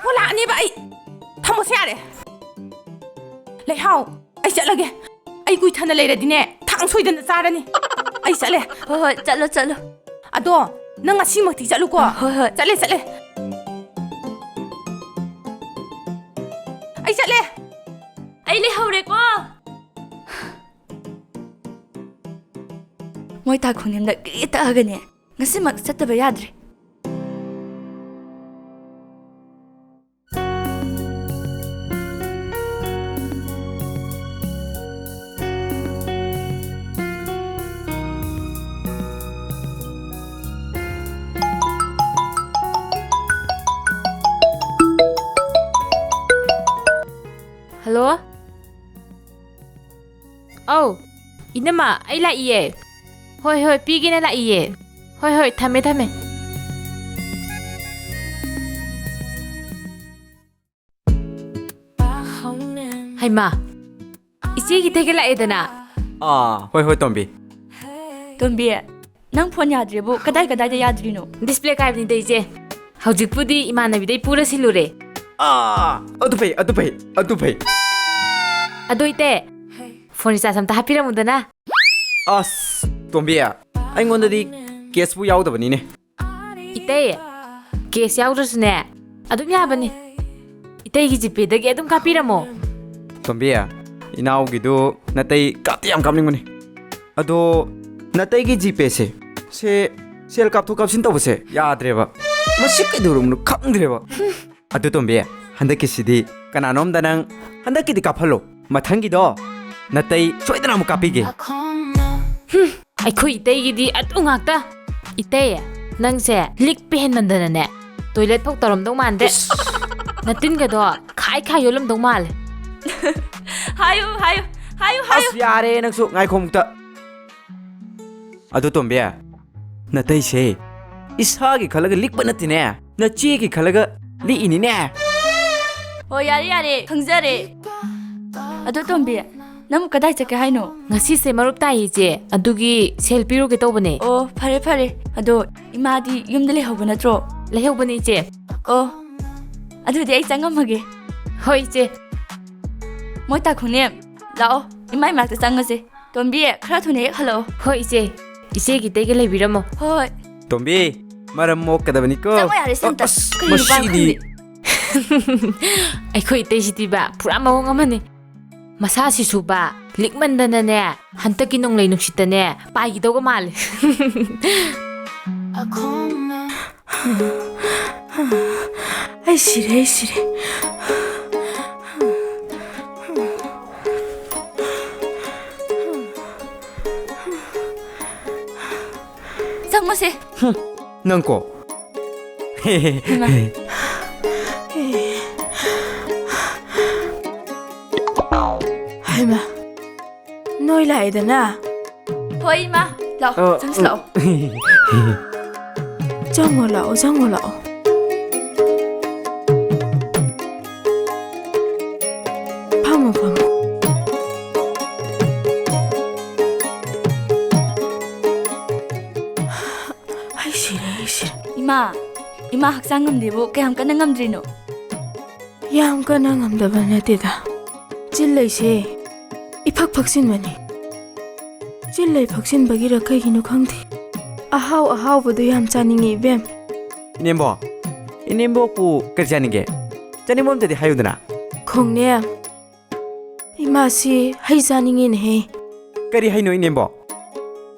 ꯍꯣ, ꯂꯥꯛꯑꯅꯦꯕ ꯑꯩ꯫ ꯊꯝꯃꯣꯁꯦ ꯌꯥꯔꯦ꯫ ꯂꯩꯍꯥꯎ, ꯑꯩ ꯆꯠꯂꯒꯦ꯫ ꯑꯩ ꯀꯨꯏꯊꯅ ꯂꯩꯔꯗꯤꯅꯦ, ꯊꯥꯡ ꯁꯣꯏꯗꯅ ꯆꯥꯔꯅꯤ꯫ ꯑꯩ ꯆꯠꯂꯦ꯫ ꯍꯣꯏ, ꯍꯣꯏ, ꯆꯠꯂꯣ, ꯆꯠꯂꯣ꯫ ꯑꯗꯣ ꯅꯪ ꯉꯁꯤꯃꯛꯇꯤ ꯆꯠꯂꯨꯀꯣ꯫ ꯍꯣꯏ, ꯍꯣꯏ꯫ ꯆꯠꯂꯦ, ꯆꯠꯂꯦ꯫ ꯑꯩ ꯆꯠꯂꯦ꯫ ꯑꯩ ꯂꯩꯍꯧꯔꯦꯀꯣ꯫ ꯃꯣꯏ ꯇꯥ ꯈꯣꯡꯅꯦꯝꯗ ꯒ꯭ꯔꯤ ꯇꯛꯑꯒꯅꯦ, ꯉꯁꯤꯃꯛ ꯆꯠꯇꯕ ꯌꯥꯗ꯭ꯔꯦ꯫ ꯑꯧ, ꯏꯅꯝꯃ, ꯑꯩ ꯂꯥꯛꯏꯌꯦ꯫ ꯍꯣꯏ, ꯍꯣꯏ, ꯄꯤꯒꯦꯅ ꯂꯥꯛꯏꯌꯦ꯫ ꯍꯣꯏ, ꯍꯣꯏ, ꯊꯝꯃꯦ, ꯊꯝꯃꯦ꯫ ꯍꯩꯃꯥ, ꯏꯆꯦꯒꯤ ꯏꯇꯩꯒ ꯂꯥꯛꯑꯦꯗꯅ꯫ ꯑꯥ, ꯍꯣꯏ, ꯍꯣꯏ, ꯇꯣꯝꯕꯤ꯫ ꯇꯣꯝꯕꯤ, ꯅꯪ ꯐꯣꯟ ꯌꯥꯗ꯭ꯔꯤꯕꯨ ꯀꯗꯥꯏ ꯀꯗꯥꯏꯗ ꯌꯥꯗ꯭ꯔꯤꯅꯣ? ꯗꯤꯁꯄ꯭ꯂꯦ ꯀꯥꯏꯕꯅꯤꯗ ꯏꯆꯦ꯫ ꯍꯧꯖꯤꯛꯄꯨꯗꯤ ꯏꯃꯥꯟꯅꯕꯤꯗꯩ ꯄꯨꯔ ꯁꯤꯜꯂꯨꯔꯦ꯫ ꯑꯥ, ꯑꯗꯨ ꯐꯩ, ꯑꯗꯨ ꯐꯩ, ꯑꯗꯨ ꯐꯩ꯫ ꯑꯗꯣ ꯏꯇꯩ, ꯐꯣꯟ ꯔꯤꯆꯥꯔꯖ ꯑꯝꯇ ꯍꯥꯞꯄꯤꯔꯝꯃꯨꯗꯅ꯫ ꯑꯁ, ꯇꯣꯝꯕꯤ, ꯑꯩꯉꯣꯟꯗꯗꯤ ꯀꯦꯁꯄꯨ ꯌꯥꯎꯗꯕꯅꯤꯅꯦ꯫ ꯏꯇꯩ, ꯀꯦꯁ ꯌꯥꯎꯗ꯭ꯔꯁꯨꯅꯦ, ꯑꯗꯨꯝ ꯌꯥꯕꯅꯤ꯫ ꯏꯇꯩꯒꯤ ꯖꯤꯄꯦꯗꯒꯤ ꯑꯗꯨꯝ ꯀꯥꯞꯄꯤꯔꯝꯃꯣ꯫ ꯇꯣꯝꯕꯤ, ꯏꯅꯥꯎꯒꯤꯗꯨ ꯅꯇꯩ ꯀꯥꯞꯇꯤ ꯌꯥꯝ ꯀꯥꯞꯅꯤꯡꯕꯅꯤ꯫ ꯑꯗꯣ ꯅꯇꯩꯒꯤ ꯖꯤꯄꯦꯁꯦ, ꯁꯦ ꯁꯦꯜ ꯀꯥꯞꯊꯣꯛ ꯀꯥꯞꯁꯤꯟ ꯇꯧꯕꯁꯦ ꯌꯥꯗ꯭ꯔꯦꯕ꯫ ꯃꯁꯤ ꯀꯩꯗꯧꯔꯕꯅꯣ ꯈꯪꯗ꯭ꯔꯦꯕ꯫ ꯑꯗꯨ ꯇꯣꯝꯕꯤ, ꯍꯟꯗꯛꯀꯤꯁꯤꯗꯤ ꯀꯅꯥꯅꯣꯝꯗ ꯅꯪ ꯍꯟꯗꯛꯀꯤꯗꯤ ꯀꯥꯞꯍꯜꯂꯣ꯫ ꯃꯊꯪꯒꯤꯗꯣ ꯅꯇꯩ ꯁꯣꯏꯗꯅ ꯑꯃꯨꯛ ꯀꯥꯞꯄꯤꯒꯦ꯫ ꯍꯨꯝ, ꯑꯩꯈꯣꯏ ꯏꯇꯩꯒꯤꯗꯤ ꯑꯗꯨ ꯉꯥꯛꯇ꯫ ꯏꯇꯩ, ꯅꯪꯁꯦ ꯂꯤꯛꯄ ꯍꯦꯟꯃꯟꯗꯅꯅꯦ, ꯇꯣꯏꯂꯦꯠ ꯐꯥꯎ ꯇꯧꯔꯝꯗꯧ ꯃꯥꯟꯗꯦ꯫ ꯅꯇꯤꯟꯒꯗꯣ ꯈꯥꯏ ꯈꯥꯏ ꯌꯣꯜꯂꯝꯗꯧ ꯃꯥꯜꯂꯦ꯫ ꯍꯥꯏꯌꯨ, ꯍꯥꯏꯌꯨ, ꯍꯥꯏꯌꯨ, ꯍꯥꯏꯌꯨ꯫ ꯑꯁ, ꯌꯥꯔꯦ ꯅꯪꯁꯨ, ꯉꯥꯏꯈꯣ ꯑꯃꯨꯛꯇ꯫ ꯑꯗꯨ ꯇꯣꯝꯕꯤ, ꯅꯇꯩꯁꯦ ꯏꯁꯥꯒꯤ ꯈꯜꯂꯒ ꯂꯤꯛꯄ ꯅꯠꯇꯦꯅꯦ, ꯅꯆꯦꯒꯤ ꯈꯜꯂꯒ ꯂꯤꯛꯏꯅꯤꯅꯦ꯫ ꯍꯣ, ꯌꯥꯔꯦ, ꯌꯥꯔꯦ, ꯈꯪꯖꯔꯦ꯫ ꯑꯗꯣ ꯇꯣꯝꯕꯤ, ꯅꯪ ꯀꯗꯥꯏ ꯆꯠꯀꯦ ꯍꯥꯏꯅꯣ? ꯉꯁꯤꯁꯦ ꯃꯔꯨꯞ ꯇꯥꯏꯌꯦ, ꯏꯆꯦ, ꯑꯗꯨꯒꯤ ꯁꯦꯜ ꯄꯤꯔꯨꯒꯦ ꯇꯧꯕꯅꯦ꯫ ꯑꯣ, ꯐꯔꯦ, ꯐꯔꯦ꯫ ꯑꯗꯣ ꯏꯃꯥꯗꯤ ꯌꯨꯝꯗ ꯂꯩꯍꯧꯕ ꯅꯠꯇ꯭ꯔꯣ? ꯂꯩꯍꯧꯕꯅꯦ, ꯏꯆꯦ꯫ ꯑꯣ, ꯑꯗꯨꯗꯤ ꯑꯩ ꯆꯪꯉꯝꯃꯒꯦ꯫ ꯍꯣꯏ, ꯏꯆꯦ꯫ ꯃꯣꯏ ꯇꯥꯈꯨꯅꯦ, ꯂꯥꯛꯑꯣ, ꯏꯃꯥꯏ ꯃꯅꯥꯛꯇ ꯆꯪꯉꯁꯦ꯫ ꯇꯣꯝꯕꯤ, ꯈꯔ ꯊꯨꯅ ꯍꯦꯛ ꯍꯜꯂꯛꯑꯣ꯫ ꯍꯣꯏ, ꯏꯆꯦ꯫ ꯏꯆꯦꯒꯤ ꯏꯇꯩꯒ ꯂꯩꯕꯤꯔꯝꯃꯣ꯫ ꯍꯣꯏ, ꯍꯣꯏ꯫ ꯇꯣꯝꯕꯤ, ꯃꯔꯝ ꯃꯣꯛꯀꯗꯕꯅꯤꯀꯣ꯫ ꯆꯪꯉꯣ ꯌꯥꯔꯦ, ꯁꯤ ꯑꯝꯇ꯫ ꯑꯁ, ꯀꯔꯤꯅꯣ ꯃꯁꯤꯗꯤ꯫ ꯄꯥꯏ ꯈꯪꯗꯦ꯫ ꯑꯩꯈꯣꯏ ꯏꯇꯩꯁꯤꯗꯤꯕ ꯄꯨꯔꯥ ꯃꯑꯣꯡ ꯑꯃꯅꯤ꯫ ꯃꯁꯥꯁꯤꯁꯨꯕ ꯂꯤꯛꯃꯟꯗꯅꯅꯦ, ꯍꯟꯇꯛꯀꯤ ꯅꯣꯡꯂꯩ ꯅꯨꯡꯁꯤꯠꯇꯅꯦ ꯄꯥꯏꯈꯤꯗꯧꯒ ꯃꯥꯜꯂꯦ꯫ ꯑꯩ ꯁꯤꯔꯦ, ꯑꯩ ꯁꯤꯔꯦ꯫ ꯆꯪꯉꯣꯁꯦ꯫ ꯍꯨꯝ, ꯅꯪ ꯀꯣ꯫ ꯍꯩꯃꯥ꯫ ꯍꯩꯃꯥ꯫ ꯅꯣꯏ ꯂꯥꯛꯑꯦꯗꯅ? ꯍꯣꯏ, ꯏꯃꯥ꯫ ꯂꯥꯛꯑꯣ, ꯑ, ꯆꯪꯁꯤ ꯂꯥꯛꯑꯣ꯫ ꯆꯪꯉꯣ ꯂꯥꯛꯑꯣ, ꯆꯪꯉꯣ ꯂꯥꯛꯑꯣ꯫ ꯐꯝꯃꯣ, ꯐꯝꯃꯣ꯫ ꯑꯩ ꯁꯤꯔꯦ, ꯑꯩ ꯁꯤꯔꯦ꯫ ꯏꯃꯥ, ꯏꯃꯥ ꯍꯛꯆꯥꯡ ꯉꯝꯗꯦꯕꯨ ꯀꯌꯥꯝ ꯀꯟꯅ ꯉꯝꯗ꯭ꯔꯤꯅꯣ? ꯌꯥꯝ ꯀꯟꯅ ꯉꯝꯗꯕ ꯅꯠꯇꯦꯗ꯫ ꯆꯤꯜ ꯂꯩꯁꯦ ꯏꯐꯛ ꯐꯛꯆꯤꯟꯕꯅꯤ꯫ ꯆꯤꯜ ꯂꯩ ꯐꯛꯆꯤꯟꯕꯒꯤꯔ ꯀꯩꯒꯤꯅꯣ ꯈꯪꯗꯦ꯫ ꯑꯍꯥꯎ ꯑꯍꯥꯎꯕꯗꯣ ꯌꯥꯝ ꯆꯥꯅꯤꯡꯉꯤ, ꯏꯕꯦꯝ꯫ ꯏꯅꯦꯝꯕꯣꯛ, ꯏꯅꯦꯝꯕꯣꯛꯄꯨ ꯀꯔꯤ ꯆꯥꯅꯤꯡꯒꯦ? ꯆꯥꯅꯤꯡꯕ ꯑꯝꯇꯗꯤ ꯍꯥꯏꯌꯨꯗꯅ꯫ ꯈꯣꯡꯅꯦꯝ, ꯏꯃꯥꯁꯤ ꯍꯩ ꯆꯥꯅꯤꯡꯉꯤꯅꯦꯍꯦ꯫ ꯀꯔꯤ ꯍꯩꯅꯣ, ꯏꯅꯦꯝꯕꯣꯛ?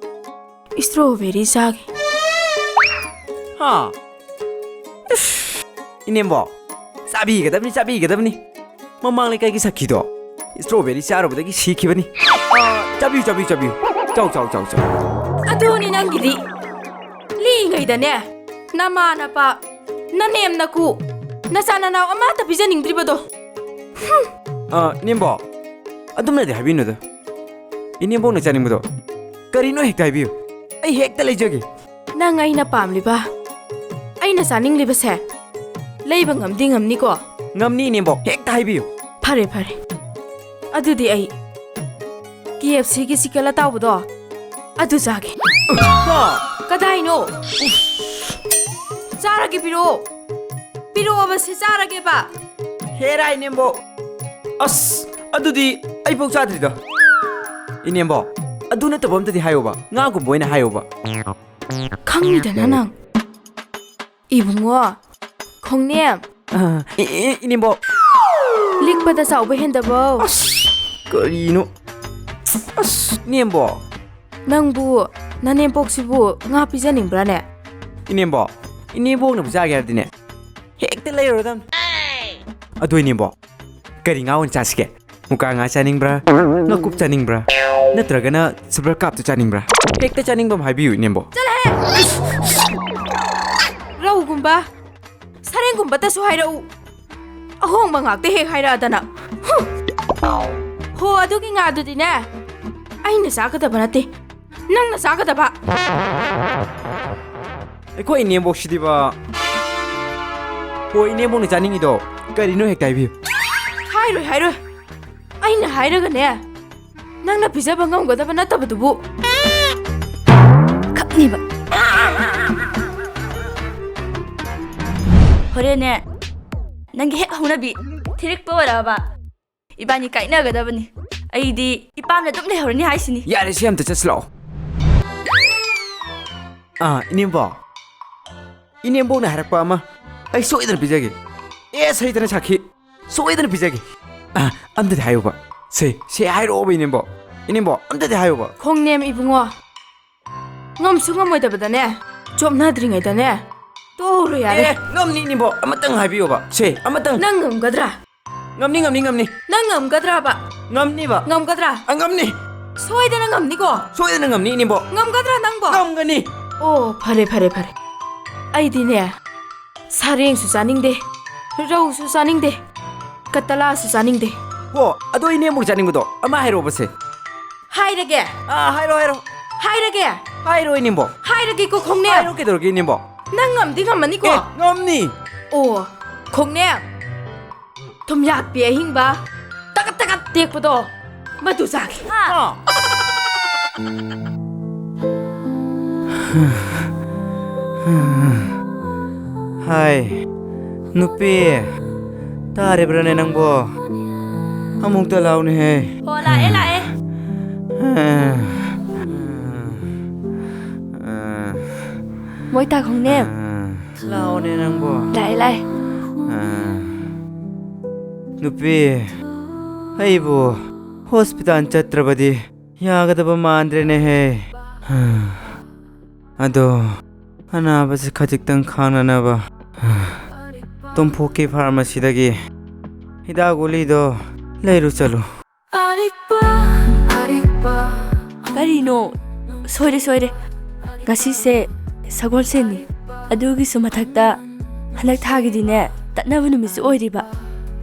Strawberry ꯆꯥꯒꯦ꯫ ꯍꯥ? ꯏꯁ, ꯏꯅꯦꯝꯕꯣꯛ, ꯆꯥꯕꯤꯒꯗꯕꯅꯤ, ꯆꯥꯕꯤꯒꯗꯕꯅꯤ꯫ ꯃꯃꯥꯡ ꯂꯩꯀꯥꯏꯒꯤ ꯁꯈꯤꯗꯣ strawberry ꯆꯥꯔꯨꯕꯗꯒꯤ ꯁꯤꯈꯤꯕꯅꯤ꯫ ꯑ, ꯆꯥꯕꯤꯌꯨ, ꯆꯥꯕꯤꯌꯨ, ꯆꯥꯕꯤꯌꯨ꯫ ꯆꯥꯎ, ꯆꯥꯎ, ꯆꯥꯎ, ꯆꯥꯎ꯫ ꯑꯗꯨꯅꯤ ꯅꯪꯒꯤꯗꯤ꯫ ꯂꯤꯉꯩꯗꯅꯦ, ꯅꯃꯥ ꯅꯄꯥ, ꯅꯅꯦꯝ ꯅꯀꯨ, ꯅꯆꯥ ꯅꯅꯥꯎ ꯑꯃꯠꯇ ꯄꯤꯖꯅꯤꯡꯗ꯭ꯔꯤꯕꯗꯣ꯫ ꯍꯨꯝ꯫ ꯑ, ꯏꯅꯦꯝꯕꯣꯛ, ꯑꯗꯨꯝꯅꯗꯤ ꯍꯥꯏꯕꯤꯅꯨꯗ꯫ ꯏꯅꯦꯝꯕꯣꯛꯅ ꯆꯥꯅꯤꯡꯕꯗꯣ ꯀꯔꯤꯅꯣ ꯍꯦꯛꯇ ꯍꯥꯏꯕꯤꯌꯨ, ꯑꯩ ꯍꯦꯛꯇ ꯂꯩꯖꯒꯦ꯫ ꯅꯪ ꯑꯩꯅ ꯄꯥꯝꯂꯤꯕ, ꯑꯩꯅ ꯆꯥꯅꯤꯡꯂꯤꯕꯁꯦ ꯂꯩꯕ ꯉꯝꯗꯤ ꯉꯝꯅꯤꯀꯣ? ꯉꯝꯅꯤ, ꯏꯅꯦꯝꯕꯣꯛ, ꯍꯦꯛꯇ ꯍꯥꯏꯕꯤꯌꯨ꯫ ꯐꯔꯦ, ꯐꯔꯦ, ꯑꯗꯨꯗꯤ ꯑꯩ KFCꯒꯤ chicken ꯑꯇꯥꯎꯕꯗꯣ ꯑꯗꯨ ꯆꯥꯒꯦ꯫ ꯍꯥ? ꯀꯗꯥꯏꯅꯣ? ꯆꯥꯔꯒꯦ, ꯄꯤꯔꯛꯑꯣ꯫ ꯄꯤꯔꯛꯑꯣꯕ, ꯁꯦ ꯆꯥꯔꯒꯦꯕ꯫ ꯍꯦꯔꯥ, ꯏꯅꯦꯝꯕꯣꯛ꯫ ꯑꯁ, ꯑꯗꯨꯗꯤ ꯑꯩꯐꯥꯎ ꯆꯥꯗ꯭ꯔꯤꯗ꯫ ꯏꯅꯦꯝꯕꯣꯛ, ꯑꯗꯨ ꯅꯠꯇꯕ ꯑꯝꯇꯗꯤ ꯍꯥꯏꯌꯣꯕ, ꯉꯥꯒꯨꯝꯕ ꯑꯣꯏꯅ ꯍꯥꯏꯌꯣꯕ꯫ ꯈꯪꯉꯤꯗꯅ ꯅꯪ꯫ ꯏꯕꯨꯡꯉꯣ, ꯈꯣꯡꯅꯦꯝ꯫ ꯑ, ꯏ-, ꯏ-, ꯏꯅꯦꯝꯕꯣꯛ꯫ ꯂꯤꯛꯄꯗ ꯆꯥꯎꯕ ꯍꯦꯟꯗꯕꯧ꯫ ꯑꯁ, ꯀꯔꯤꯅꯣ? ꯑꯁ, ꯏꯅꯦꯝꯕꯣꯛ꯫ ꯅꯪꯕꯨ, ꯅꯅꯦꯝꯄꯣꯛꯁꯤꯕꯨ ꯉꯥ ꯄꯤꯖꯅꯤꯡꯕ꯭ꯔꯥꯅꯦ? ꯏꯅꯦꯝꯕꯣꯛ, ꯏꯅꯦꯝꯕꯣꯛꯅꯕꯨ ꯆꯥꯒꯦ ꯍꯥꯏꯔꯗꯤꯅꯦ, ꯍꯦꯛꯇ ꯂꯩꯔꯨꯔꯗꯝꯅꯤ꯫ ꯑꯗꯨ ꯏꯅꯦꯝꯕꯣꯛ, ꯀꯔꯤ ꯉꯥ ꯑꯣꯏꯅ ꯆꯥꯁꯤꯒꯦ? ꯃꯨꯀꯥ ꯉꯥ ꯆꯥꯅꯤꯡꯕ꯭ꯔꯥ? ꯉꯥꯀꯨꯞ ꯆꯥꯅꯤꯡꯕ꯭ꯔꯥ? ꯅꯠꯇ꯭ꯔꯒꯅ silver carpꯇꯨ ꯆꯥꯅꯤꯡꯕ꯭ꯔꯥ? ꯍꯦꯛꯇ ꯆꯥꯅꯤꯡꯕ ꯑꯃ ꯍꯥꯏꯕꯤꯌꯨ, ꯏꯅꯦꯝꯕꯣꯛ꯫ ꯆꯠꯂꯍꯦ! ꯔꯧꯒꯨꯝꯕ, ꯁꯔꯦꯡꯒꯨꯝꯕꯇꯁꯨ ꯍꯥꯏꯔꯛꯎ꯫ ꯑꯍꯣꯡꯕ ꯉꯥꯛꯇ ꯍꯦꯛ ꯍꯥꯏꯔꯛꯑꯗꯅ꯫ ꯍꯨꯝ! ꯍꯣ, ꯑꯗꯨꯒꯤ ꯉꯥꯗꯨꯗꯤꯅꯦ, ꯑꯩꯅ ꯆꯥꯒꯗꯕ ꯅꯠꯇꯦ, ꯅꯪꯅ ꯆꯥꯒꯗꯕ꯫ ꯑꯩꯈꯣꯏ ꯏꯅꯦꯝꯕꯣꯛꯁꯤꯗꯤꯕ꯫ ꯍꯣꯏ, ꯏꯅꯦꯝꯕꯣꯛꯅ ꯆꯥꯅꯤꯡꯉꯤꯗꯣ ꯀꯔꯤꯅꯣ ꯍꯦꯛꯇ ꯍꯥꯏꯕꯤꯌꯨ꯫ ꯍꯥꯏꯔꯣꯏ, ꯍꯥꯏꯔꯣꯏ꯫ ꯑꯩꯅ ꯍꯥꯏꯔꯒꯅꯦ, ꯅꯪꯅ ꯄꯤꯖꯕ ꯉꯝꯒꯗꯕ ꯅꯠꯇꯕꯗꯨꯕꯨ꯫ ꯈꯛꯅꯤꯕ꯫ ꯍꯣꯔꯦꯟꯅꯦ, ꯅꯪꯒꯤ ꯍꯦꯛ ꯍꯧꯅꯕꯤ ꯊꯤꯔꯤꯛꯄ ꯑꯣꯏꯔꯛꯑꯕ, ꯏꯕꯥꯅꯤ ꯀꯥꯏꯅꯒꯗꯕꯅꯤ꯫ ꯑꯩꯗꯤ ꯏꯄꯥꯝꯅ ꯑꯗꯨꯝ ꯂꯩꯍꯧꯔꯅꯤ ꯍꯥꯏꯁꯤꯅꯤ꯫ ꯌꯥꯔꯦ, ꯁꯤ ꯑꯝꯇ ꯆꯠꯁꯤ ꯂꯥꯛꯑꯣ꯫ ꯑꯥ, ꯏꯅꯦꯝꯕꯣꯛ꯫ ꯏꯅꯦꯝꯕꯣꯛꯅ ꯍꯥꯏꯔꯛꯄ ꯑꯃ ꯑꯩ ꯁꯣꯏꯗꯅ ꯄꯤꯖꯒꯦ꯫ ꯑꯦ, ꯁꯩꯗꯅ ꯁꯥꯈꯤ꯫ ꯁꯣꯏꯗꯅ ꯄꯤꯖꯒꯦ꯫ ꯑꯥ, ꯑꯝꯇꯗꯤ ꯍꯥꯏꯌꯨꯕ꯫ ꯁꯦ, ꯁꯦ ꯍꯥꯏꯔꯛꯑꯣꯕ, ꯏꯅꯦꯝꯕꯣꯛ꯫ ꯏꯅꯦꯝꯕꯣꯛ, ꯑꯝꯇꯗꯤ ꯍꯥꯏꯌꯨꯕ꯫ ꯈꯣꯡꯅꯦꯝ ꯏꯕꯨꯡꯉꯣ, ꯉꯝꯁꯨ ꯉꯝꯃꯣꯏꯗꯕꯗꯅꯦ, ꯆꯣꯞꯅꯗ꯭ꯔꯤꯉꯩꯗꯅꯦ, ꯇꯣꯛꯍꯧꯔꯣ ꯌꯥꯔꯦ꯫ ꯑꯦ, ꯉꯝꯅꯤ, ꯏꯅꯦꯝꯕꯣꯛ꯫ ꯑꯃꯇꯪ ꯍꯥꯏꯕꯤꯌꯣꯕ꯫ ꯁꯦ, ꯑꯃꯇꯪ꯫ ꯅꯪ ꯉꯝꯒꯗ꯭ꯔꯥ? ꯉꯝꯅꯤ, ꯉꯝꯅꯤ, ꯉꯝꯅꯤ꯫ ꯅꯪ ꯉꯝꯒꯗ꯭ꯔꯥꯕ? ꯉꯝꯅꯤꯕ꯫ ꯉꯝꯒꯗ꯭ꯔꯥ? ꯑ, ꯉꯝꯅꯤ꯫ ꯁꯣꯏꯗꯅ ꯉꯝꯅꯤꯀꯣ? ꯁꯣꯏꯗꯅ ꯉꯝꯅꯤ, ꯏꯅꯦꯝꯕꯣꯛ꯫ ꯉꯝꯒꯗ꯭ꯔꯥ ꯅꯪꯕꯣ? ꯉꯝꯒꯅꯤ꯫ ꯑꯣ, ꯐꯔꯦ, ꯐꯔꯦ, ꯐꯔꯦ꯫ ꯑꯩꯗꯤꯅꯦ, ꯁꯥꯔꯦꯡꯁꯨ ꯆꯥꯅꯤꯡꯗꯦ, ꯔꯧꯁꯨ ꯆꯥꯅꯤꯡꯗꯦ, ꯀꯇꯂꯥꯁꯨ ꯆꯥꯅꯤꯡꯗꯦ꯫ ꯍꯣ, ꯑꯗꯣ ꯏꯅꯦꯝꯕꯣꯛ ꯆꯥꯅꯤꯡꯕꯗꯣ ꯑꯃ ꯍꯥꯏꯔꯛꯑꯣꯕꯁꯦ꯫ ꯍꯥꯏꯔꯒꯦ꯫ ꯑꯥ, ꯍꯥꯏꯔꯣ, ꯍꯥꯏꯔꯣ꯫ ꯍꯥꯏꯔꯒꯦ꯫ ꯍꯥꯏꯔꯣ, ꯏꯅꯦꯝꯕꯣꯛ꯫ ꯍꯥꯏꯔꯒꯦꯀꯣ, ꯈꯣꯡꯅꯦꯝ꯫ ꯍꯥꯏꯔꯣ, ꯀꯩꯗꯧꯔꯒꯦ, ꯏꯅꯦꯝꯕꯣꯛ? ꯅꯪ ꯉꯝꯗꯤ ꯉꯝꯃꯅꯤꯀꯣ? ꯑꯦ, ꯉꯝꯅꯤ꯫ ꯑꯣ, ꯈꯣꯡꯅꯦꯝ꯫ ꯊꯨꯝꯌꯥꯛꯄꯤ ꯑꯍꯤꯡꯕ ꯇꯀꯠ ꯇꯀꯠ ꯇꯦꯛꯄꯗꯣ, ꯃꯗꯨ ꯆꯥꯒꯦ꯫ ꯑꯥ꯫ ꯍꯥꯏ, ꯅꯨꯄꯤ, ꯇꯥꯔꯤꯕ꯭ꯔꯥꯅꯦ ꯅꯪꯕꯣ? ꯑꯃꯨꯛꯇ ꯂꯥꯎꯅꯦꯍꯦ꯫ ꯍꯣ, ꯂꯥꯛꯑꯦ, ꯂꯥꯛꯑꯦ꯫ ꯃꯣꯏ ꯇꯥ ꯈꯣꯡꯅꯦꯝ꯫ ꯂꯥꯛꯑꯣꯅꯦ ꯅꯪꯕꯣ꯫ ꯂꯥꯛꯑꯦ, ꯂꯥꯛꯑꯦ꯫ ꯑꯥ꯫ ꯅꯨꯄꯤ, ꯑꯩꯕꯨ ꯍꯣꯁꯄꯤꯇꯥꯜ ꯆꯠꯇ꯭ꯔꯕꯗꯤ ꯌꯥꯒꯗꯕ ꯃꯥꯟꯗ꯭ꯔꯦꯅꯦꯍꯦ꯫ ꯑꯗꯣ, ꯑꯅꯥꯕꯁꯤ ꯈꯖꯤꯛꯇꯪ ꯈꯥꯡꯅꯅꯕ ꯇꯣꯝꯐꯣꯛꯀꯤ ꯐꯥꯔꯃꯥꯁꯤꯗꯒꯤ ꯍꯤꯗꯥꯛ ꯒꯨꯂꯤꯗꯣ ꯂꯩꯔꯨ ꯆꯠꯂꯨ꯫ ꯀꯔꯤꯅꯣ? ꯁꯣꯏꯔꯦ, ꯁꯣꯏꯔꯦ꯫ ꯉꯁꯤꯁꯦ ꯁꯒꯣꯜꯁꯦꯟꯅꯤ꯫ ꯑꯗꯨꯒꯤꯁꯨ ꯃꯊꯛꯇ ꯍꯟꯗꯛ ꯊꯥꯒꯤꯗꯤꯅꯦ, ꯇꯠꯅꯕ ꯅꯨꯃꯤꯠꯁꯨ ꯑꯣꯏꯔꯤꯕ꯫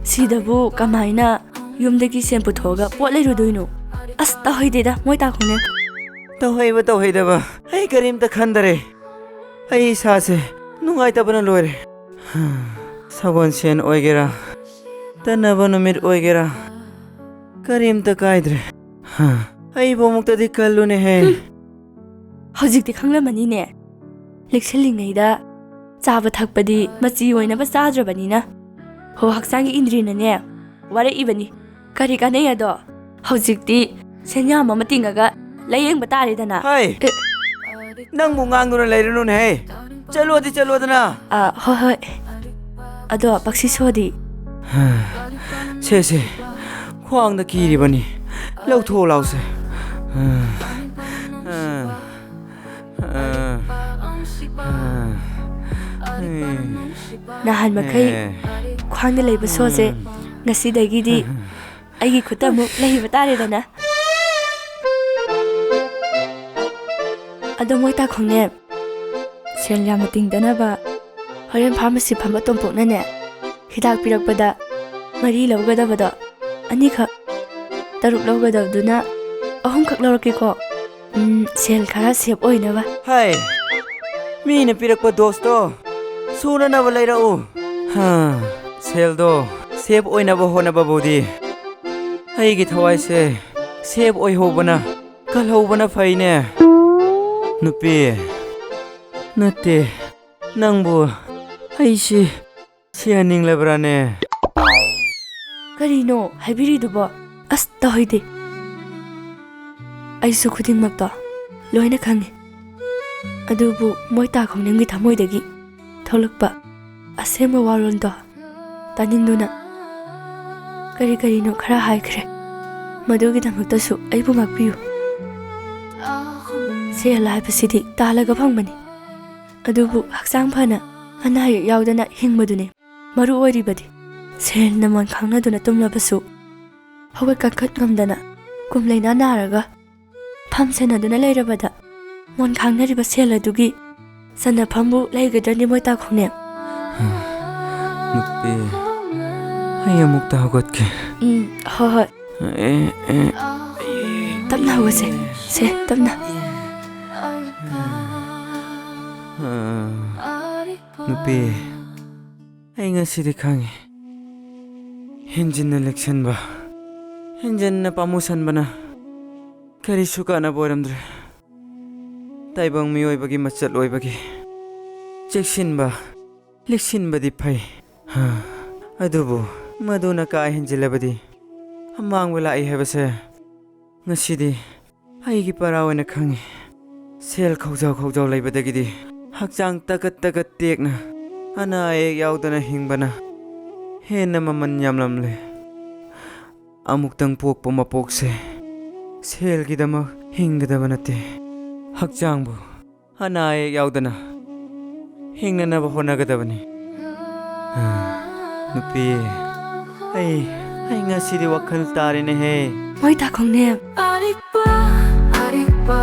ꯁꯤꯗꯕꯨ ꯀꯃꯥꯏꯅ ꯌꯨꯝꯗꯒꯤ ꯁꯦꯟ ꯄꯨꯊꯣꯛꯑꯒ ꯄꯣꯠ ꯂꯩꯔꯨꯗꯣꯏꯅꯣ? ꯑꯁ, ꯇꯧꯍꯩꯗꯦꯗ, ꯃꯣꯏ ꯇꯥꯈꯣꯡꯅꯦ꯫ ꯇꯧꯍꯩꯕ ꯇꯧꯍꯩꯗꯕ ꯑꯩ ꯀꯔꯤꯝꯇ ꯈꯟꯗꯔꯦ꯫ ꯑꯩ ꯏꯁꯥꯁꯦ ꯅꯨꯡꯉꯥꯏꯇꯕꯅ ꯂꯣꯏꯔꯦ꯫ ꯁꯒꯣꯜꯁꯦꯟ ꯑꯣꯏꯒꯦꯔꯥ, ꯇꯟꯅꯕ ꯅꯨꯃꯤꯠ ꯑꯣꯏꯒꯦꯔꯥ, ꯀꯔꯤꯝꯇ ꯀꯥꯏꯗ꯭ꯔꯦ꯫ ꯑꯩꯕꯨ ꯑꯃꯨꯛꯇꯗꯤ ꯀꯜꯂꯨꯅꯦꯍꯦ꯫ ꯍꯧꯖꯤꯛꯇꯤ ꯈꯪꯂꯝꯃꯅꯤꯅꯦ꯫ ꯂꯤꯛꯁꯜꯂꯤꯉꯩꯗ ꯆꯥꯕ ꯊꯛꯄꯗꯤ ꯃꯆꯤ ꯑꯣꯏꯅꯕ ꯆꯥꯗ꯭ꯔꯕꯅꯤꯅ꯫ ꯍꯣ, ꯍꯛꯆꯥꯡꯒꯤ ꯏꯟꯗ꯭ꯔꯤꯅꯅꯦ ꯋꯥꯔꯛꯏꯕꯅꯤ꯫ ꯀꯔꯤ ꯀꯥꯟꯅꯩ ꯑꯗꯣ? ꯍꯧꯖꯤꯛꯇꯤ ꯁꯦꯟꯌꯥꯝ ꯑꯃ ꯇꯤꯡꯉꯒ ꯂꯥꯌꯦꯡꯕ ꯇꯥꯔꯦꯗꯅ꯫ ꯍꯥꯏ! ꯑꯦ꯫ ꯅꯪꯕꯨ ꯉꯥꯡꯗꯨꯅ ꯂꯩꯔꯨꯅꯨꯅꯦꯍꯦ꯫ ꯆꯠꯂꯣꯗꯤ ꯆꯠꯂꯣꯗꯅ꯫ ꯑꯥ, ꯍꯣꯏ, ꯍꯣꯏ꯫ ꯑꯗꯣ ꯄꯛꯁꯤ ꯁꯣꯗꯤ? ꯁꯦ, ꯁꯦ꯫ ꯈ꯭ꯋꯥꯡꯗ ꯀꯤꯔꯤꯕꯅꯤ꯫ ꯂꯧꯊꯣꯛꯑꯣ ꯂꯥꯎꯁꯦ꯫ ꯅꯍꯥꯟ ꯃꯈꯩ ꯑꯦ꯫ ꯈ꯭ꯋꯥꯡꯗ ꯂꯩꯕ ꯁꯣꯁꯦ ꯎꯝ꯫ ꯉꯁꯤꯗꯒꯤꯗꯤ ꯑꯩꯒꯤ ꯈꯨꯠꯇ ꯑꯃꯨꯛ ꯂꯩꯕ ꯇꯥꯔꯦꯗꯅ꯫ ꯑꯗꯣ ꯃꯣꯏ ꯇꯥꯈꯣꯡꯅꯦ, ꯁꯦꯜ ꯌꯥꯝꯅ ꯇꯤꯡꯗꯅꯕ ꯍꯣꯔꯦꯟ ꯐꯥꯔꯃꯥꯁꯤ ꯐꯝꯕ ꯇꯣꯝꯄꯣꯛꯅꯅꯦ, ꯍꯤꯗꯥꯛ ꯄꯤꯔꯛꯄꯗ ꯃꯔꯤ ꯂꯧꯒꯗꯕꯗꯣ ꯑꯅꯤꯈꯛ, ꯇꯔꯨꯛ ꯂꯧꯒꯗꯕꯗꯨꯅ ꯑꯍꯨꯝꯈꯛ ꯂꯧꯔꯛꯀꯦꯀꯣ꯫ ꯎꯝ, ꯁꯦꯜ ꯈꯔ ꯁꯦꯞ ꯑꯣꯏꯅꯕ꯫ ꯍꯥꯏ, ꯃꯤꯅ ꯄꯤꯔꯛꯄ ꯗꯣꯁꯇꯣ ꯁꯨꯅꯅꯕ ꯂꯩꯔꯛꯎ꯫ ꯍꯥ, ꯁꯦꯜꯗꯣ ꯁꯦꯞ ꯑꯣꯏꯅꯕ ꯍꯣꯠꯅꯕꯕꯨꯗꯤ ꯑꯩꯒꯤ ꯊꯋꯥꯏꯁꯦ ꯁꯦꯞ ꯑꯣꯏꯍꯧꯕꯅ, ꯀꯜꯍꯧꯕꯅ ꯐꯩꯅꯦ꯫ ꯅꯨꯄꯤ, ꯅꯠꯇꯦ, ꯅꯪꯕꯨ ꯑꯩꯁꯤ ꯁꯤꯍꯟꯅꯤꯡꯂꯕ꯭ꯔꯥꯅꯦ? ꯀꯔꯤꯅꯣ ꯍꯥꯏꯕꯤꯔꯤꯗꯨꯕꯣ? ꯑꯁ, ꯇꯧꯍꯩꯗꯦ꯫ ꯑꯩꯁꯨ ꯈꯨꯗꯤꯡꯃꯛꯇꯣ ꯂꯣꯏꯅ ꯈꯪꯉꯤ꯫ ꯑꯗꯨꯕꯨ ꯃꯣꯏ ꯇꯥꯈꯣꯡꯅꯦꯝꯒꯤ ꯊꯃꯣꯏꯗꯒꯤ ꯊꯣꯛꯂꯛꯄ ꯑꯁꯦꯡꯕ ꯋꯥꯔꯣꯜꯗꯣ ꯇꯥꯅꯤꯡꯗꯨꯅ ꯀꯔꯤ ꯀꯔꯤꯅꯣ ꯈꯔ ꯍꯥꯏꯈ꯭ꯔꯦ꯫ ꯃꯗꯨꯒꯤꯗꯃꯛꯇꯁꯨ ꯑꯩꯕꯨ ꯉꯥꯛꯄꯤꯌꯨ꯫ ꯁꯦꯜ ꯍꯥꯏꯕꯁꯤꯗꯤ ꯇꯥꯜꯂꯒ ꯐꯪꯕꯅꯤ꯫ ꯑꯗꯨꯕꯨ ꯍꯛꯆꯥꯡ ꯐꯅ, ꯑꯅꯥ ꯑꯌꯦꯛ ꯌꯥꯎꯗꯅ ꯍꯤꯡꯕꯗꯨꯅꯤ ꯃꯔꯨ ꯑꯣꯏꯔꯤꯕꯗꯤ꯫ ꯁꯦꯜꯅ ꯃꯣꯟ ꯈꯥꯡꯅꯗꯨꯅ ꯇꯨꯝꯂꯕꯁꯨ, ꯍꯧꯒꯠ ꯀꯥꯡꯈꯠ ꯉꯝꯗꯅ, ꯀꯨꯝ ꯂꯩꯅꯥ ꯅꯥꯔꯒ ꯐꯝ ꯁꯦꯟꯅꯗꯨꯅ ꯂꯩꯔꯕꯗ, ꯃꯣꯟ ꯈꯥꯡꯅꯔꯤꯕ ꯁꯦꯜ ꯑꯗꯨꯒꯤ ꯆꯟꯅꯐꯝꯕꯨ ꯂꯩꯒꯗ꯭ꯔꯅꯤ ꯃꯣꯏ ꯇꯥꯈꯣꯡꯅꯦꯝ? ꯅꯨꯄꯤ, ꯑꯩ ꯑꯃꯨꯛꯇ ꯍꯧꯒꯠꯀꯦ꯫ ꯎꯝ, ꯍꯣꯏ, ꯍꯣꯏ꯫ ꯑꯦ, ꯑꯦ, ꯑꯩ ꯍꯧꯒꯠꯁꯦ꯫ ꯁꯦ, ꯇꯞꯅ꯫ ꯅꯨꯄꯤ, ꯑꯩ ꯉꯁꯤꯗꯤ ꯈꯪꯉꯤ꯫ ꯍꯦꯟꯖꯤꯟꯅ ꯂꯤꯛꯁꯟꯕ, ꯍꯦꯟꯖꯤꯟꯅ ꯄꯥꯝꯃꯨꯁꯟꯕꯅ ꯀꯔꯤꯁꯨ ꯀꯥꯟꯅꯕ ꯑꯣꯏꯔꯝꯗ꯭ꯔꯦ꯫ ꯇꯥꯏꯕꯪ ꯃꯤꯑꯣꯏꯕꯒꯤ ꯃꯆꯠ ꯑꯣꯏꯕꯒꯤ ꯆꯦꯛꯁꯤꯟꯕ, ꯂꯤꯛꯁꯤꯟꯕꯗꯤ ꯐꯩ꯫ ꯍꯥ, ꯑꯗꯨꯕꯨ ꯃꯗꯨꯅ ꯀꯥ ꯍꯦꯟꯖꯤꯜꯂꯕꯗꯤ ꯑꯃꯥꯡꯕ ꯂꯥꯛꯏ ꯍꯥꯏꯕꯁꯦ ꯉꯁꯤꯗꯤ ꯑꯩꯒꯤ ꯄꯔꯥ ꯑꯣꯏꯅ ꯈꯪꯉꯤ꯫ ꯁꯦꯜ ꯈꯧꯖꯥꯎ ꯈꯧꯖꯥꯎ ꯂꯩꯕꯗꯒꯤꯗꯤ ꯍꯛꯆꯥꯡ ꯇꯒꯠ ꯇꯒꯠ ꯇꯦꯛꯅ ꯑꯅꯥ ꯑꯌꯦꯛ ꯌꯥꯎꯗꯅ ꯍꯤꯡꯕꯅ ꯍꯦꯟꯅ ꯃꯃꯜ ꯌꯥꯝꯂꯝꯂꯦ꯫ ꯑꯃꯨꯛꯇꯪ ꯄꯣꯛꯄ ꯃꯄꯣꯛꯁꯦ ꯁꯦꯜꯒꯤꯗꯃꯛ ꯍꯤꯡꯒꯗꯕ ꯅꯠꯇꯦ꯫ ꯍꯛꯆꯥꯡꯕꯨ ꯑꯅꯥ ꯑꯌꯦꯛ ꯌꯥꯎꯗꯅ ꯍꯤꯡꯅꯅꯕ ꯍꯣꯠꯅꯒꯗꯕꯅꯤ꯫ ꯅꯨꯄꯤ, ꯑꯩ, ꯑꯩ ꯉꯁꯤꯗꯤ ꯋꯥꯈꯜ ꯇꯥꯔꯦꯅꯦꯍꯦ꯫ ꯃꯣꯏ ꯇꯥꯈꯣꯡꯅꯦ꯫ ꯑꯔꯤꯛꯄ, ꯑꯔꯤꯛꯄ,